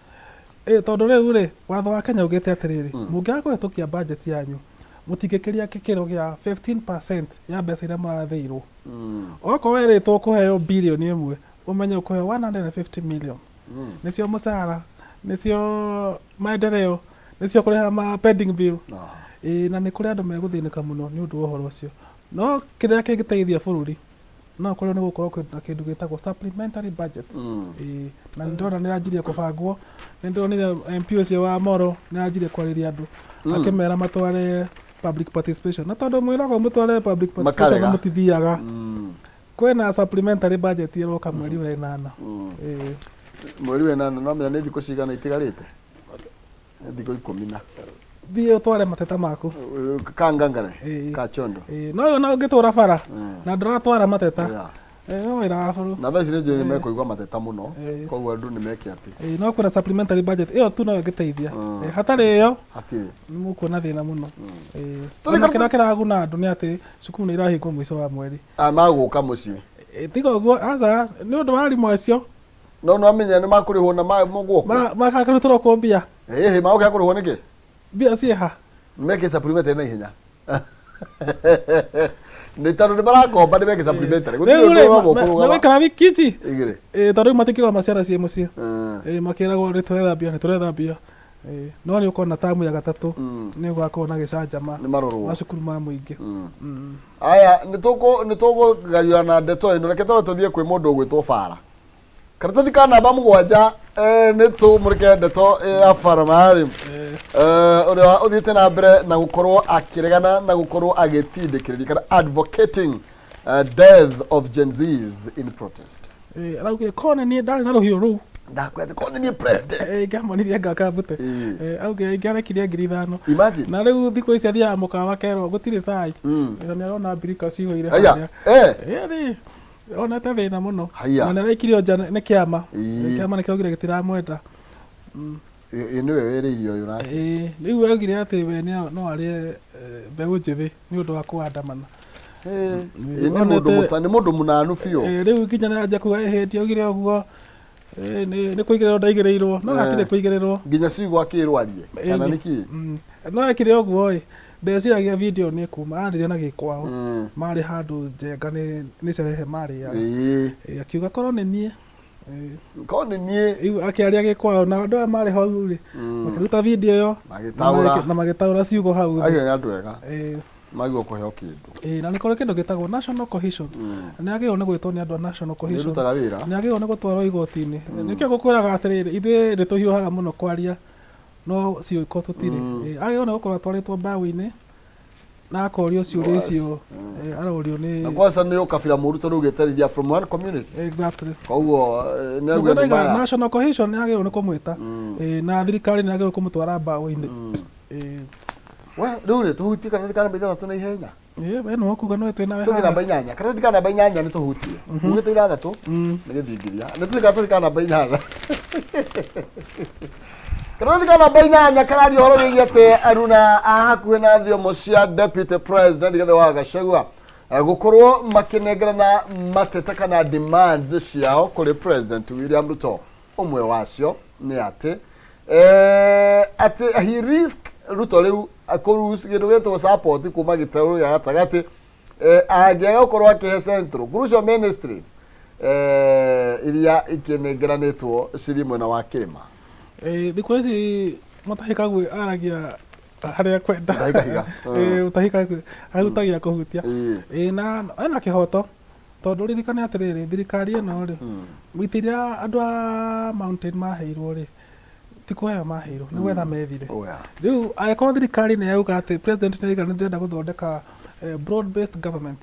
Ĩ, tondũ rĩu rĩ, watho wa Kenya ugĩte atĩrĩrĩ, mũngĩaga kũhĩtũkia budget yanyu mũtingĩkĩria gĩkĩro gĩa 15% ya mbeca iria mũrathĩirwo. Okorwo werĩtwo kũheo birioni 1, ũmenye ũkũheo 150 million. Nĩcio mũcara, nĩcio maendeleo, nĩcio kũrĩha ma pending bill. Ĩĩ, na nĩ kũrĩ andũ megũthĩnĩka mũno nĩ ũndũ wa ũhoro ũcio. No kĩrĩa kĩngĩteithia bũrũri no korwo nĩ gũkorwo kwĩna kĩndũ gĩtagwo supplementary budget. Ĩĩ, na nĩ ndĩrona nĩ ĩranjirie kũbangwo, nĩ ndĩronire MP ũcio wa Moro nĩ aranjirie kwarĩria andũ akĩmera matware public participation, na tondũ mwĩragwo mũtware public participation na Makarega. mũtithiaga. Kwĩna supplementary budget ĩroka mweri wa ĩnana. Ĩĩ. Mweri wa ĩnana no menya nĩ thikũ cigana itigarĩte? Nĩ thikũ 10 na Thiĩ ũtware mateta maku. Kangangare. Ĩĩ. Kachondo. Ĩĩ, no ona ũngĩtũra bara na ndũratwara mateta, no wĩra wa bũrũ. Na thaa ici nĩ njũĩ nĩ mekũigua mateta mũno. Koguo andũ nĩ meke atĩ Ĩĩ, no kwĩna supplementary budget ĩyo tu noyo ĩngĩteithia. Ĩĩ, hatarĩ ĩyo hatirĩ. Nĩ mũkuona thĩna mũno. Ĩĩ. Tũthiĩ Ona kĩrĩa kĩraguna andũ nĩ atĩ cukuru nĩ irahingwo mũico wa mweri. Ah, magũka mũciĩ. Ĩĩ, tiga ũguo aca nĩ ũndũ wa arimũ acio. No no amenya nĩ makũrĩhwo na guoko. Makarutĩrwo kũ mbia? Ĩhĩ, magũkĩaga kũrĩhwo nĩkĩ? Mbia ciĩha? Meke supplementary na ihenya nĩ tondũ nĩ marakomba nĩ meke supplementary. Gũtirĩ Rĩu ũndũ rĩ, ũragwo kũrũgama. megũikara wiki ici 2. Ĩĩ, tondũ rĩu matikĩgoma ciana ciĩ mũciĩ. Ĩĩ, makĩragwo nĩ tũretha mbia, nĩ tũretha mbia. Ĩĩ, no nĩ ũkona tamu ya gatatũ nĩ ũgakorwo na gĩcanjama Nĩ marorwo. macukuru ma mũingĩ. Aya nĩ tũkũgariũrana ndeto ĩno. Reke twambe tũthiĩ kwĩ mũndũ ũgwĩtwo bara. Karatathi ka namba 7, nĩ tũmũrĩke ndeto ya bara marĩ ũrĩa ũthiĩte na mbere na gũkorwo akĩregana na gũkorwo agĩtindĩkĩrĩria kana advocating death of Gen Zs in protest. Ĩĩ, araugire korwo nĩ niĩ ndarĩ na rũhiũ rũu. Ndakwĩra atĩ korwo nĩ niĩ president. Ingĩamonirie ngaka mbute. Ĩĩ. Auge ingĩarekirie 5,000. Imagine. Na rĩu thikũ ici athiaga mũkawa kerwo gũtirĩ cai. Na nĩ arona mbirika cihũire Aya, harĩa. eh. Ĩĩ, onete thĩna mũno. Haiya. Na nĩ araikirio nja nĩ kĩama. Ĩĩ. Kĩama nĩ kĩraugire gĩtiramwenda. Ĩ nĩwe wĩrĩirie ũyũ nake. Ĩĩ, rĩu augire atĩ we no arĩe mbeũ njĩthĩ nĩ ũndũ wa kũandamana. Ĩ nĩ mũndũ mũta nĩ mũndũ mũnanu biũ. Ĩĩ, rĩu nginya nĩ anjia kuga ĩ hĩndĩ augire ũguo ĩ, nĩ kũigĩrĩrwo ndaigĩrĩirwo no hatirĩ kũigĩrĩrwo. Nginya ciugo akĩrwo arie kana Ĩni. nĩ kĩ? No ekire ũguo ĩ ndeciragia video nĩ kuma aririe na gĩkwao marĩ handũ njenga nĩ cerehe marĩaga. Ĩĩ. Ĩ, akiuga korwo nĩ niĩ. Ĩ, Korwo nĩ niĩ. Rĩu akĩaria gĩkwao na andũ arĩa marĩ hau rĩ makĩruta video ĩyo Magĩtaũra. na magĩtaũra ciugo hau thĩ. Acio nĩ andũ ega. Ĩ, Magĩrĩirwo kũheo kĩndũ. Ĩ, na nĩ kũrĩ kĩndũ gĩtagwo national cohesion. Nĩ agĩrĩirwo nĩ gwĩtwo nĩ andũ a national cohesion. Nĩ ĩrutaga wĩra. Nĩ agĩrĩirwo nĩ gũtwarwo igoti-inĩ. Nĩkĩo ngũkwĩraga atĩrĩrĩ, ithuĩ nĩ tũhiũhaga mũno kwaria no ciĩko tũtirĩ. Ĩ, agĩrĩirwo nĩ gũkorwo atwarĩtwo mbaũ-inĩ na akorio ciũria icio arorio Na nĩ kwanza nĩ ũkabira mũru tondũ ũgĩterithia from one community. Exactly. Koguo nĩ Nĩguo auga nĩ ndaiga maya. national cohesion nĩ agĩrĩirwo nĩ kũmwĩta. Ĩ, na thirikari nĩ yagĩrĩirwo kũmũtwara mbaũ-inĩ. Ĩ, We rĩu rĩ tũhutie karatathi ka namba 6 na ihenya. Ĩ, we nĩwe ũkuga nĩwe twĩ nawe Tũthiĩ haha. namba 8. Karatathi ka namba 8 nĩ tũhutie. Ugĩte 6 nĩ gĩthingithia. Nĩ tũthiĩ karatathi ka namba 8. Karatathi ka namba 8 kararia ũhoro wĩgiĩ atĩ aruna a hakuhĩ na thiomo cia Deputy President Rigathĩ wa Gachagua gũkorwo makĩnengerana mateta kana demands ciao kũrĩ President William Ruto. Ũmwe wacio nĩ atĩ atĩ he risk Ruto rĩu kũ kĩndũ gĩtagwo support kuma gĩtarũ gĩa gatagatĩ angĩaga gũkorwo akĩhe Central crucial ministries iria ikĩnengeranĩtwo cirĩ mwena wa kĩrĩma. Ĩ, thikũ ici Mutahi Kagwe aragia harĩa kwenda. Mutahi Kahiga. Ĩ, Mutahi Kagwe ahutagia kũhutia. Ĩĩ. Ĩ, na ena kĩhoto tondũ ririkane atĩrĩrĩ, thirikari ĩno rĩ, itĩ iria andũ a mountain maheirwo rĩ, ti kũheo maheirwo, nĩ gwetha methire. Oh, yeah. Rĩu angĩkorwo thirikari nĩ yauga atĩ president nĩ yauga nĩ ndĩrenda gũthondeka broad based government,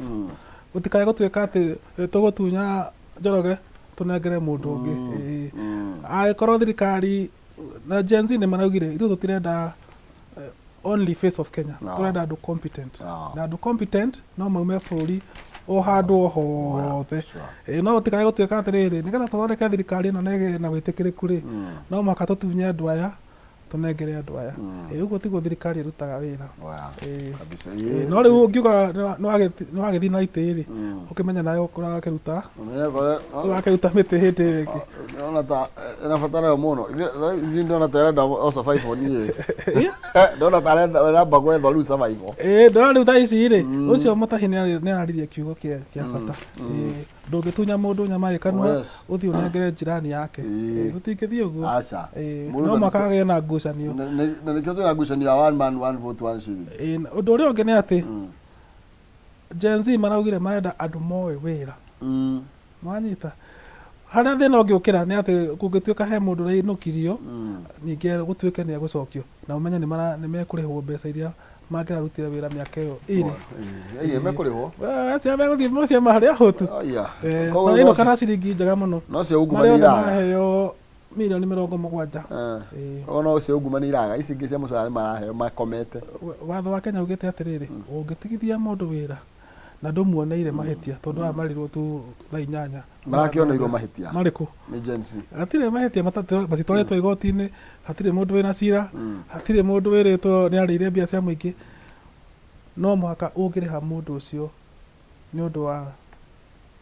gũtikae gũtuĩka atĩ tũgũtunya Njoroge tũnengere mũndũ ũngĩ. Ĩĩ. Angĩkorwo thirikari na Gen Z nĩ maraugire ithuĩ tũtirenda only face of Kenya. No. Tũrenda andũ competent. No. Na andũ competent no maume bũrũri o handũ o hothe. Sure. Ĩ, no gũtikae gũtuĩka atĩrĩrĩ, nĩgetha tũthondeke thirikari ĩno na ĩgĩe na wĩtĩkĩrĩku rĩ, no mũhaka tũtunye andũ aya tũnengere andũ aya. Ĩ, ũguo tiguo thirikari ĩrutaga wĩra. Wow. Ĩ. Kabisa. Ĩ, no rĩu ũngiuga nĩ wagĩthiĩ na itĩ rĩ, ũkĩmenya nawe ũrakĩruta ũrakĩruta mĩtĩ hĩndĩ ĩyo ĩngĩ. Ndona ta ĩrabatara yo mũno. Ici ndona ta ĩrenda o survival niĩ. Ndona ta ĩramba gwethwo rĩu survival. Ĩ, ndona rĩu thaa ici rĩ, ũcio Mutahi nĩ araririe kiugo kĩa bata. Ĩ, ndũngĩtunya mũndũ nyama ĩ kanua Yes. ũthiĩ ũnengere jirani yake. Ĩĩ. Ĩ, gũtingĩthiĩ ũguo. Aca. Ĩ, Mũndũ no mũhaka nĩ- hagĩe na ngucanio. Na nĩkĩo twĩna ngucanio ya one man one vote one shilling. Ĩ, na ũndũ ũrĩa ũngĩ nĩ atĩ Gen Z maraugire marenda andũ moĩ wĩra. Nwanyita harĩa thĩna ũngĩũkĩra nĩ atĩ kũngĩtuĩka he mũndũ ũrainũkirio ningĩ gũtuĩke nĩ egũcokio na ũmenye nĩ mekũrĩhwo mbeca iria mangĩrarutire wĩra mĩaka ĩyo ĩrĩ. Ĩĩ mekũrĩhwo. Acio megũthiĩ mũciĩ marĩ ahũtu. Aya. Eh, Koguo marainũka na ciringi njega mũno. No cio ungumania Marĩ othe iraga. maraheo mirioni 70. Ĩĩ. Koguo no cio ungumania iraga. Ici ingĩ cia mũcara nĩ maraheo makomete. Watho wa Kenya ugĩte atĩrĩrĩ, ũngĩtigithia mũndũ wĩra na ndũmuoneire mahĩtia tondũ aya marirwo tu thaa 8. Marakĩoneirwo mahĩtia. Marĩkũ? Nĩ Gen Z. Hatirĩ mahĩtia matitwarĩtwo igoti-inĩ, hatirĩ mũndũ wĩna cira, hatirĩ mũndũ wĩrĩtwo nĩ arĩire mbia cia mũingĩ. No mũhaka ũngĩrĩha mũndũ ũcio nĩ ũndũ wa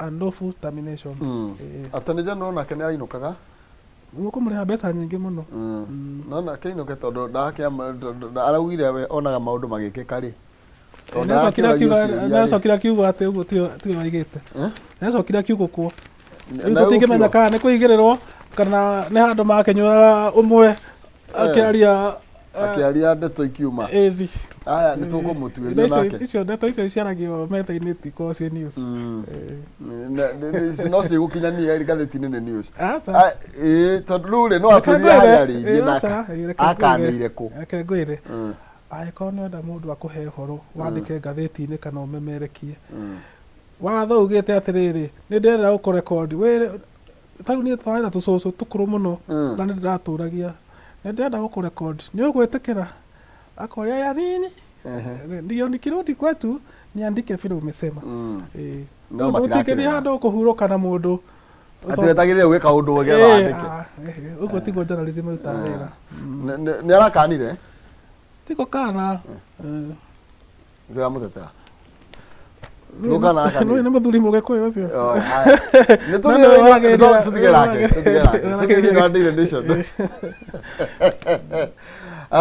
unlawful termination. Ĩĩ. Attorney General nake nĩ ainũkaga. Mũkũmũrĩha mbeca nyingĩ mũno. No nake ainũke tondũ araugire we onaga maũndũ magĩkĩka rĩ. Tondũ Nĩacokire ndakĩũragio akiuga ciũria rĩ. nĩacokire akiuga atĩ ũguo tiwe waigĩte. Eh? Nĩacokire akiuga kwo. Na- Rĩu na tũtingĩmenya gũkiuga? kana nĩ kũigĩrĩrwo kana nĩ handũ makĩnyuaga ũmwe akĩaria Akĩaria ndeto ikiuma. ĩthi. Aya nĩ tũkũmũtuĩria nake. Icio ndeto icio ciaragio metha-inĩ ti ko ciĩ news. No cigũkinyania ngathĩti-inĩ nĩ news. Aca. Ah, ĩĩ tondũ rĩu rĩ no Reke atwĩrire ngwĩre, harĩa arĩirie ĩĩ, na aca, ĩĩ, reke akanĩire ngwĩre. kũ. Reke ngwĩre. Angĩkorwo nĩ ũrenda mũndũ akũhe ũhoro wandĩke ngathĩti-inĩ kana ũmemerekie. Watho ugĩte atĩrĩrĩ, nĩ ndĩrenda gũkũrekondi. Wĩre Tarĩu niĩ twarĩ na tũcũcũ tũkũrũ mũno na nĩ ndĩratũragia nĩ ndĩrenda gũkũ record nĩ ũgwĩtĩkĩra? Akoria ya nini ndio nikirudi kwetu niandike vile umesema. Ĩĩ. No Tondũ ũtingĩthiĩ matirakĩrega. handũ kũhurũka na mũndũ Atĩ wetagĩrĩre gwĩka ũndũ Ĩĩ, getha wandĩke. ah, ĩĩ, ũguo tiguo journalism ĩrutaga wĩra. Nĩ arakanire? Ti gũkana. Eh. Nĩkĩo ũramũtetera. Ti gũkana arakanire. Nĩ mũthuri mũgĩkũyũ ũcio. Oh, haya. Nĩ No, tũthiĩ no, thĩinĩ- wagĩrĩire- tũtige nake, tũtige nake. Tũthiĩ thĩinĩ wa Daily Nation.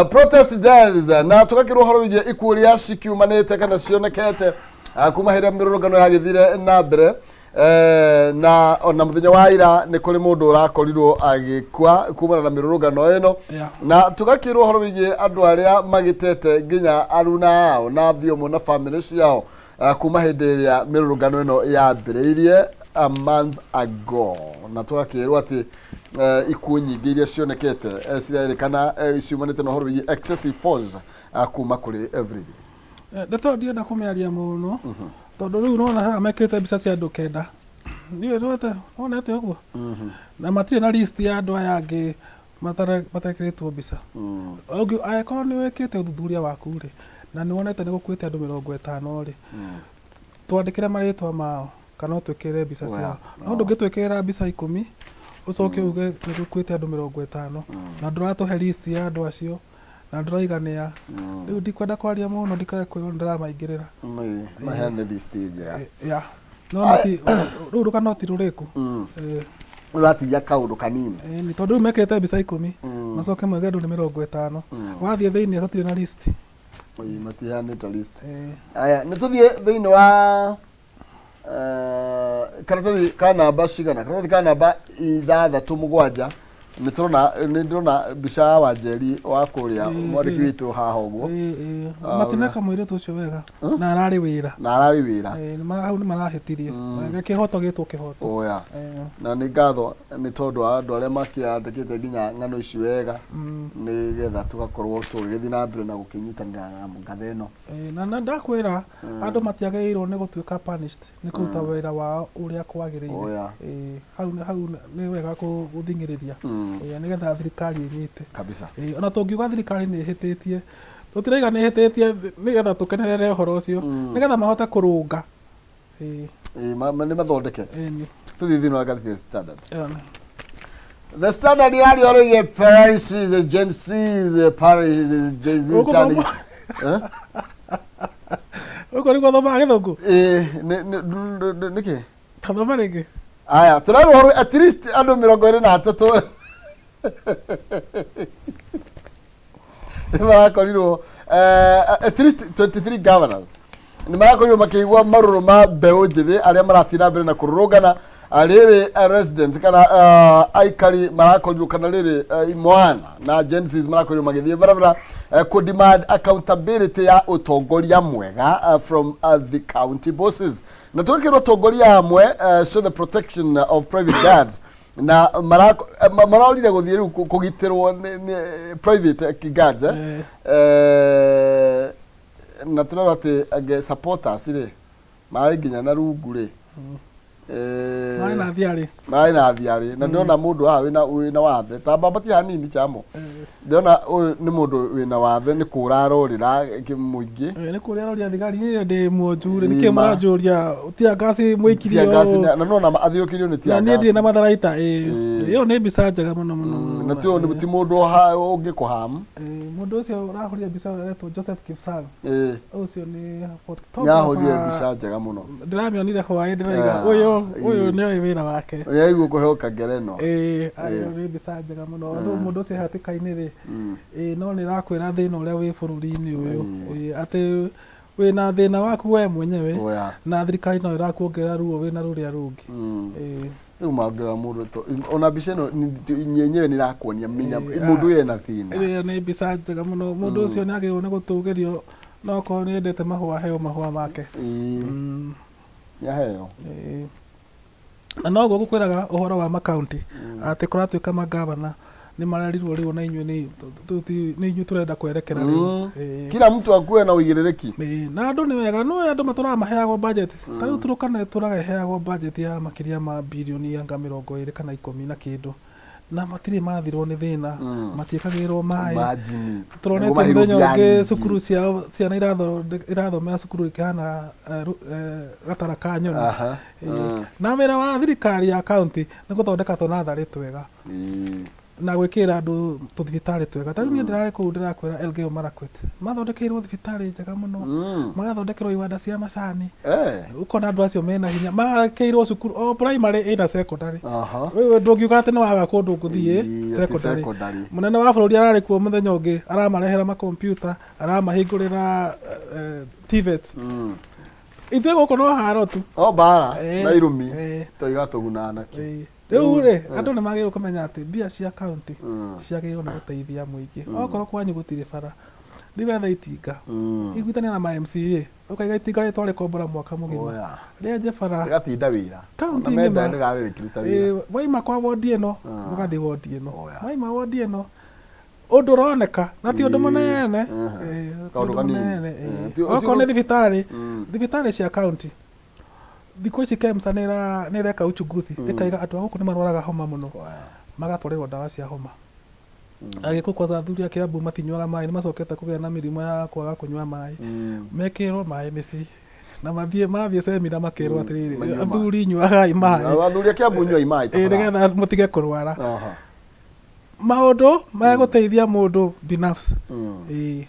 Protest deaths na tũgakĩrwo ũhoro wĩgiĩ ikuũ iria cikiumanĩte kana cionekete kuma hĩrĩa mĩrũrũngano yagĩthire na mbere. Na ona mũthenya wa ira nĩ kũrĩ mũndũ ũrakorirwo agĩkua kumana na mĩrũrũngano ĩno. Na tũgakĩrwo ũhoro wĩgiĩ andũ arĩa magĩtete nginya aruna ao na thiomo na bamĩrĩ ciao kuma hĩndĩ ĩrĩa mĩrũrũngano ĩno yambĩrĩirie a month ago. Na tũgakĩrwo atĩ ikuũ nyingĩ iria cionekete cirerĩkana ciumanĩte na ũhoro wĩgiĩ excessive force kuma kũrĩ everything. Ndeto ĩyo ndienda kũmĩaria mũno tondũ rĩu nona haha mekĩrĩte mbica cia andũ kenda. Ndiũĩ nĩwonete ũguo? Na matirĩ na list ya andũ aya angĩ matekĩrĩtwo mbica. Angĩkorwo nĩ wĩkĩte ũthuthuria waku rĩ, na nĩ wonete nĩ gũkuĩte andũ 50 rĩ, twandĩkĩre marĩtwa mao kana ũtwĩkĩrĩre mbica ciao. No ndũngĩtwĩkĩrĩra mbica 10 ũcoke uge nĩ gũkuĩte andũ 50 na ndũratũhe list ya andũ acio na ndũraiga nĩa. Rĩu ndikwenda kwaria mũno ndikae kwĩrwo nĩ ndĩramaingĩrĩra. Maheane list njega. Ya. No mati rĩu rũgano ti rũrĩku. Ũratigia kaũndũ kanini. Nĩ tondũ rĩu mekĩrĩte mbica 10 macoke moige andũ nĩ 50. Wathiĩ thĩinĩ gũtirĩ na list. Matiheanĩte list. Aya, nĩ tũthiĩ thĩinĩ wa karatathi ka namba cigana? Karatathi ka namba 67 nĩ tũrona, nĩ ndĩrona mbica ya Wanjeri wa kũrĩa mwandĩki witũ haha ũguo. Matineka mũirĩtu ũcio wega na ararĩ wĩra. Na ararĩ wĩra. Hau nĩ marahĩtirie. Kĩhoto gĩtwo kĩhoto. Oya. Na nĩ ngatho nĩ tondũ wa andũ arĩa makĩandĩkĩte nginya ng'ano ici wega nĩgetha tũgakorwo tũgĩgĩthiĩ na mbere na gũkĩnyitanĩra na ngatha ĩno. Na ndakwĩra andũ matiagĩrĩirwo nĩ gũtuĩka punished nĩ kũruta wĩra wao ũrĩa kwagĩrĩire. Hau hau nĩ wega gũthing'ĩrĩria nĩgetha thirikari ĩnyite. Kabisa. Ona tũngiuga thirikari nĩ ĩhĩtĩtie, tũtiraiga nĩ ĩhĩtĩtie nĩgetha tũkenerere ũhoro ũcio, nĩgetha mahote kũrũnga. Nĩ mathondeke. Tũthiĩ thĩinĩ wa ngathĩti ya Standard. The Standard iraria rĩgiĩ Paris, Gen Zs, Paris, Gen Z. Ũguo nĩguo thomaga gĩthũngũ? Nĩkĩ? Tathoma rĩngĩ. Aya, tũrerwo ũhoro at least andũ 23 nĩ marakorirwo, at least 23 governors nĩ marakorirwo makĩigua marũrũ ma mbeũ njĩthĩ arĩa marathiĩ na mbere na kũrũrũngana. Rĩrĩ residents kana aikari marakorirwo kana rĩrĩ imwana na Gen Zs marakorirwo magĩthiĩ barabara kũ demand accountability ya ũtongoria mwega from the county bosses. Na tũgakĩrwo atongoria amwe show the protection of private guards na marorire gũthiĩ rĩu kũgitĩrwo nĩ private guards. Na tũrerwo atĩ angĩ supporters rĩ mararĩ nginya na rungu rĩ. Marĩ na thiarĩ. Marĩ na thiarĩ. Na ndĩrona mũndũ haha wĩna wathe ta mbambatia hanini chamo. Ndĩrona ũyũ nĩ mũndũ wĩna wathe nĩ kũra arorĩra mũingĩ. Nĩ kũrĩa aroria thigari, niĩ ndĩ mwonju rĩ, nĩkĩ mũranjũria tear gas mũikirio? Tear gas na nona athiũkĩrio nĩ tear gas. Na niĩ ndirĩ na matharaita. Ĩyo nĩ mbica njega mũno mũno. Na ti mũndũ ũngĩkũhamu. Mũndũ ũcio ũrahũrire mbica aretwo Joseph Kipsang. Ũcio nĩ nĩahũrire mbica njega mũno. Ndĩramĩonire hwaĩ ndĩraiga ũyũ nĩoĩ wĩra wake. Nĩaigua kũheo kangereno. Ĩĩ, nĩ mbica njega mũno. Mũndũ ũcio hatĩka-inĩ rĩ, no nĩ ĩrakwĩra thĩna ũrĩa wĩ bũrũri-inĩ ũyũ, atĩ wĩna thĩna waku we mwenyewe na thirikari no ĩrakuongerera ruo wĩna rũrĩa rũngĩ. Rĩu mangĩra mũndũ ona mbica ĩno yenyewe nĩ ĩrakuonia mũndũ ũyũ ena thĩna. Ĩyo nĩ mbica njega mũno. Mũndũ ũcio nĩ agĩrĩirwo nĩ gũtũgĩrio, no okorwo nĩ endete mahũa aheo mahũa make. Nĩ aheo. Na noguo ngũkwĩraga ũhoro wa makaunti atĩ kũratuĩka magavana Nĩ marerirwo rĩu ona inyuĩ nĩ nĩ inyuĩ tũrenda kwerekera rĩu. Ĩĩ. Kila mtu akuwe na uigĩrĩrĩki. Ĩĩ, na andũ nĩ wega no andũ matũraga maheagwo budget ta rĩu Turkana ĩtũraga ĩheagwo budget ya makĩria ma birioni anga 20 kana 10 na kĩndũ na matirĩ mathirwo nĩ thĩna, matiĩkagĩrĩrwo maĩ. Imagine. Tũronete Nĩguo mũthenya mahirũgia ũngĩ nyingĩ. cukuru ciao ciana irathomera cukuru ikĩhana gatara ka nyoni. Ĩĩ. Na wĩra wa thirikari ya county nĩ gũthondeka tũnatharĩ twega na gwĩkĩrĩra andũ tũthibitarĩ twega. Ta rĩu niĩ ndĩrarĩ kũu ndĩrakwĩra Elgeyo Marakwet, mathondekeirwo thibitarĩ njega mũno, magathondekerwo iwanda cia macani, ũkona andũ acio mena hinya, magakĩirwo cukuru o primary ĩna secondary. Wewe ndũngiuga atĩ nĩ waga kũndũ ngũthiĩ Ĩĩ, atĩ secondary. secondary. Mũnene wa bũrũri ararĩ kuo mũthenya ũngĩ aramarehera makompiuta, aramahingũrĩra TVET. Ithuĩ gũkũ no haro tu. O mbara na irumi toiga tũgunaga nakĩo. Rĩu rĩ, andũ nĩ magĩrĩirwo kũmenya atĩ mbia cia county ciagĩrĩirwo nĩ gũteithia mũingĩ. Okorwo kwanyu gũtirĩ bara, thiĩ wethe itinga, iguithania na ma MCA, ũkaiga itinga rĩrĩ twarĩkombora mwaka mũgima, Oya. rĩenje bara. Rĩgatinda wĩra. Kaunti Ona menda ng'ima. rĩrarĩ rĩkĩruta wĩra. Ĩĩ, waima kwa wondi ĩno, mũgathiĩ wondi ĩno. Oya. Waima wondi ĩno, ũndũ ũroneka na ti ũndũ mũnene. Ĩĩ, ti Kaũndũ ũndũ kanini. mũnene, ĩĩ. Ti Okorwo nĩ thibitarĩ, thibitarĩ cia county thikũ ici KEMSA nĩ ĩreka uchunguzi ĩkaiga andũ a gũkũ nĩ marwaraga homa mũno, magatwarĩrwo ndawa cia homa. Agĩkũ kwanza athuri a Kiambu matinyuaga maĩ, nĩ macokete kũgĩa na mĩrimũ ya kwaga kũnyua maĩ, mekĩrwo maĩ mĩciĩ na mathiĩ mathiĩ semina makerwo atĩrĩrĩ, Manyue maĩ. Athuri nyuagai maĩ. Athuri a Kiambu nyuai maĩ Ĩĩ, tafadhali. nĩgetha mũtige kũrwara. Maũndũ megũteithia mũndũ binafsi. Ĩĩ.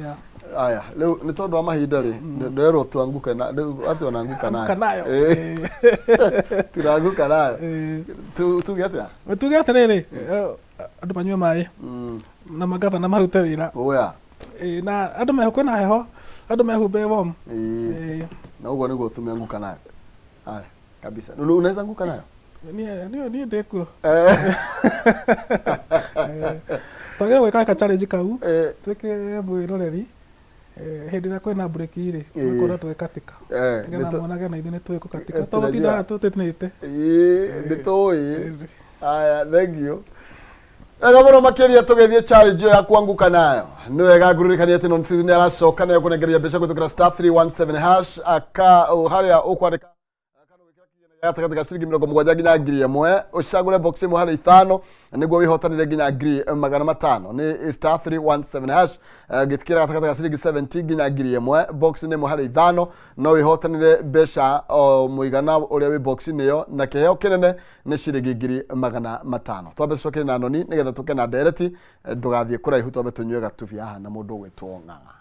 Yeah. Aya, rĩu nĩ tondũ wa mahinda rĩ, nderwo tuanguke na rĩu atĩ ona nguka Anguka nayo. nayo. Ĩĩ. Turanguka nayo. Ĩĩ. Tuge atĩa? Tuge atĩrĩrĩ, andũ manyue maĩ na magavana marute wĩra. Oya. Ĩĩ, na andũ meho kwĩna heho, andũ mehumbe warm. Ĩĩ. Ĩĩ. Na ũguo nĩguo tumeanguka nayo. Aya, kabisa. Nulu unaweza anguka nayo? Niĩ niĩ niĩ ndĩ kuo. Twagĩrĩirwo gwĩka ka challenge kau, twĩke mwĩroreri hĩndĩ ĩrĩa kwĩna break rĩ, tũgakorwo tũgĩkatika nĩgetha monage na ithuĩ nĩ tũĩ gũkatika, to gũtindaga tũtĩnĩte. Ĩĩ, nĩ tũĩ. Aya, thank you. Wega mũno makĩria tũgĩthiĩ challenge ĩyo ya kuanguka nayo. Nĩ wega ngũririkania atĩ non season nĩ aracoka na ekũnengereria mbeca kũhĩtũkĩra *317# aka harĩa ũkwandĩka gatagatĩ ga ciringi 70 nginya 1000, ũcagũre box ĩmwe harĩ ithano nĩguo wĩhotanĩre nginya 500,000. Nĩ *317#, gĩtikĩra gatagatĩ ga ciringi 70 nginya 1000, box nĩ ĩmwe harĩ ithano, no wĩhotanĩre mbeca o mũigana ũrĩa wĩ box-inĩ ĩyo, na kĩheo kĩnene nĩ ciringi 500,000. Twambe tũcokere na noni nĩgetha tũke na ndereti, ndũgathiĩ kũraihu, twambe tũnyue gatubi haha na mũndũ ũgwĩtwo Ng'ang'a.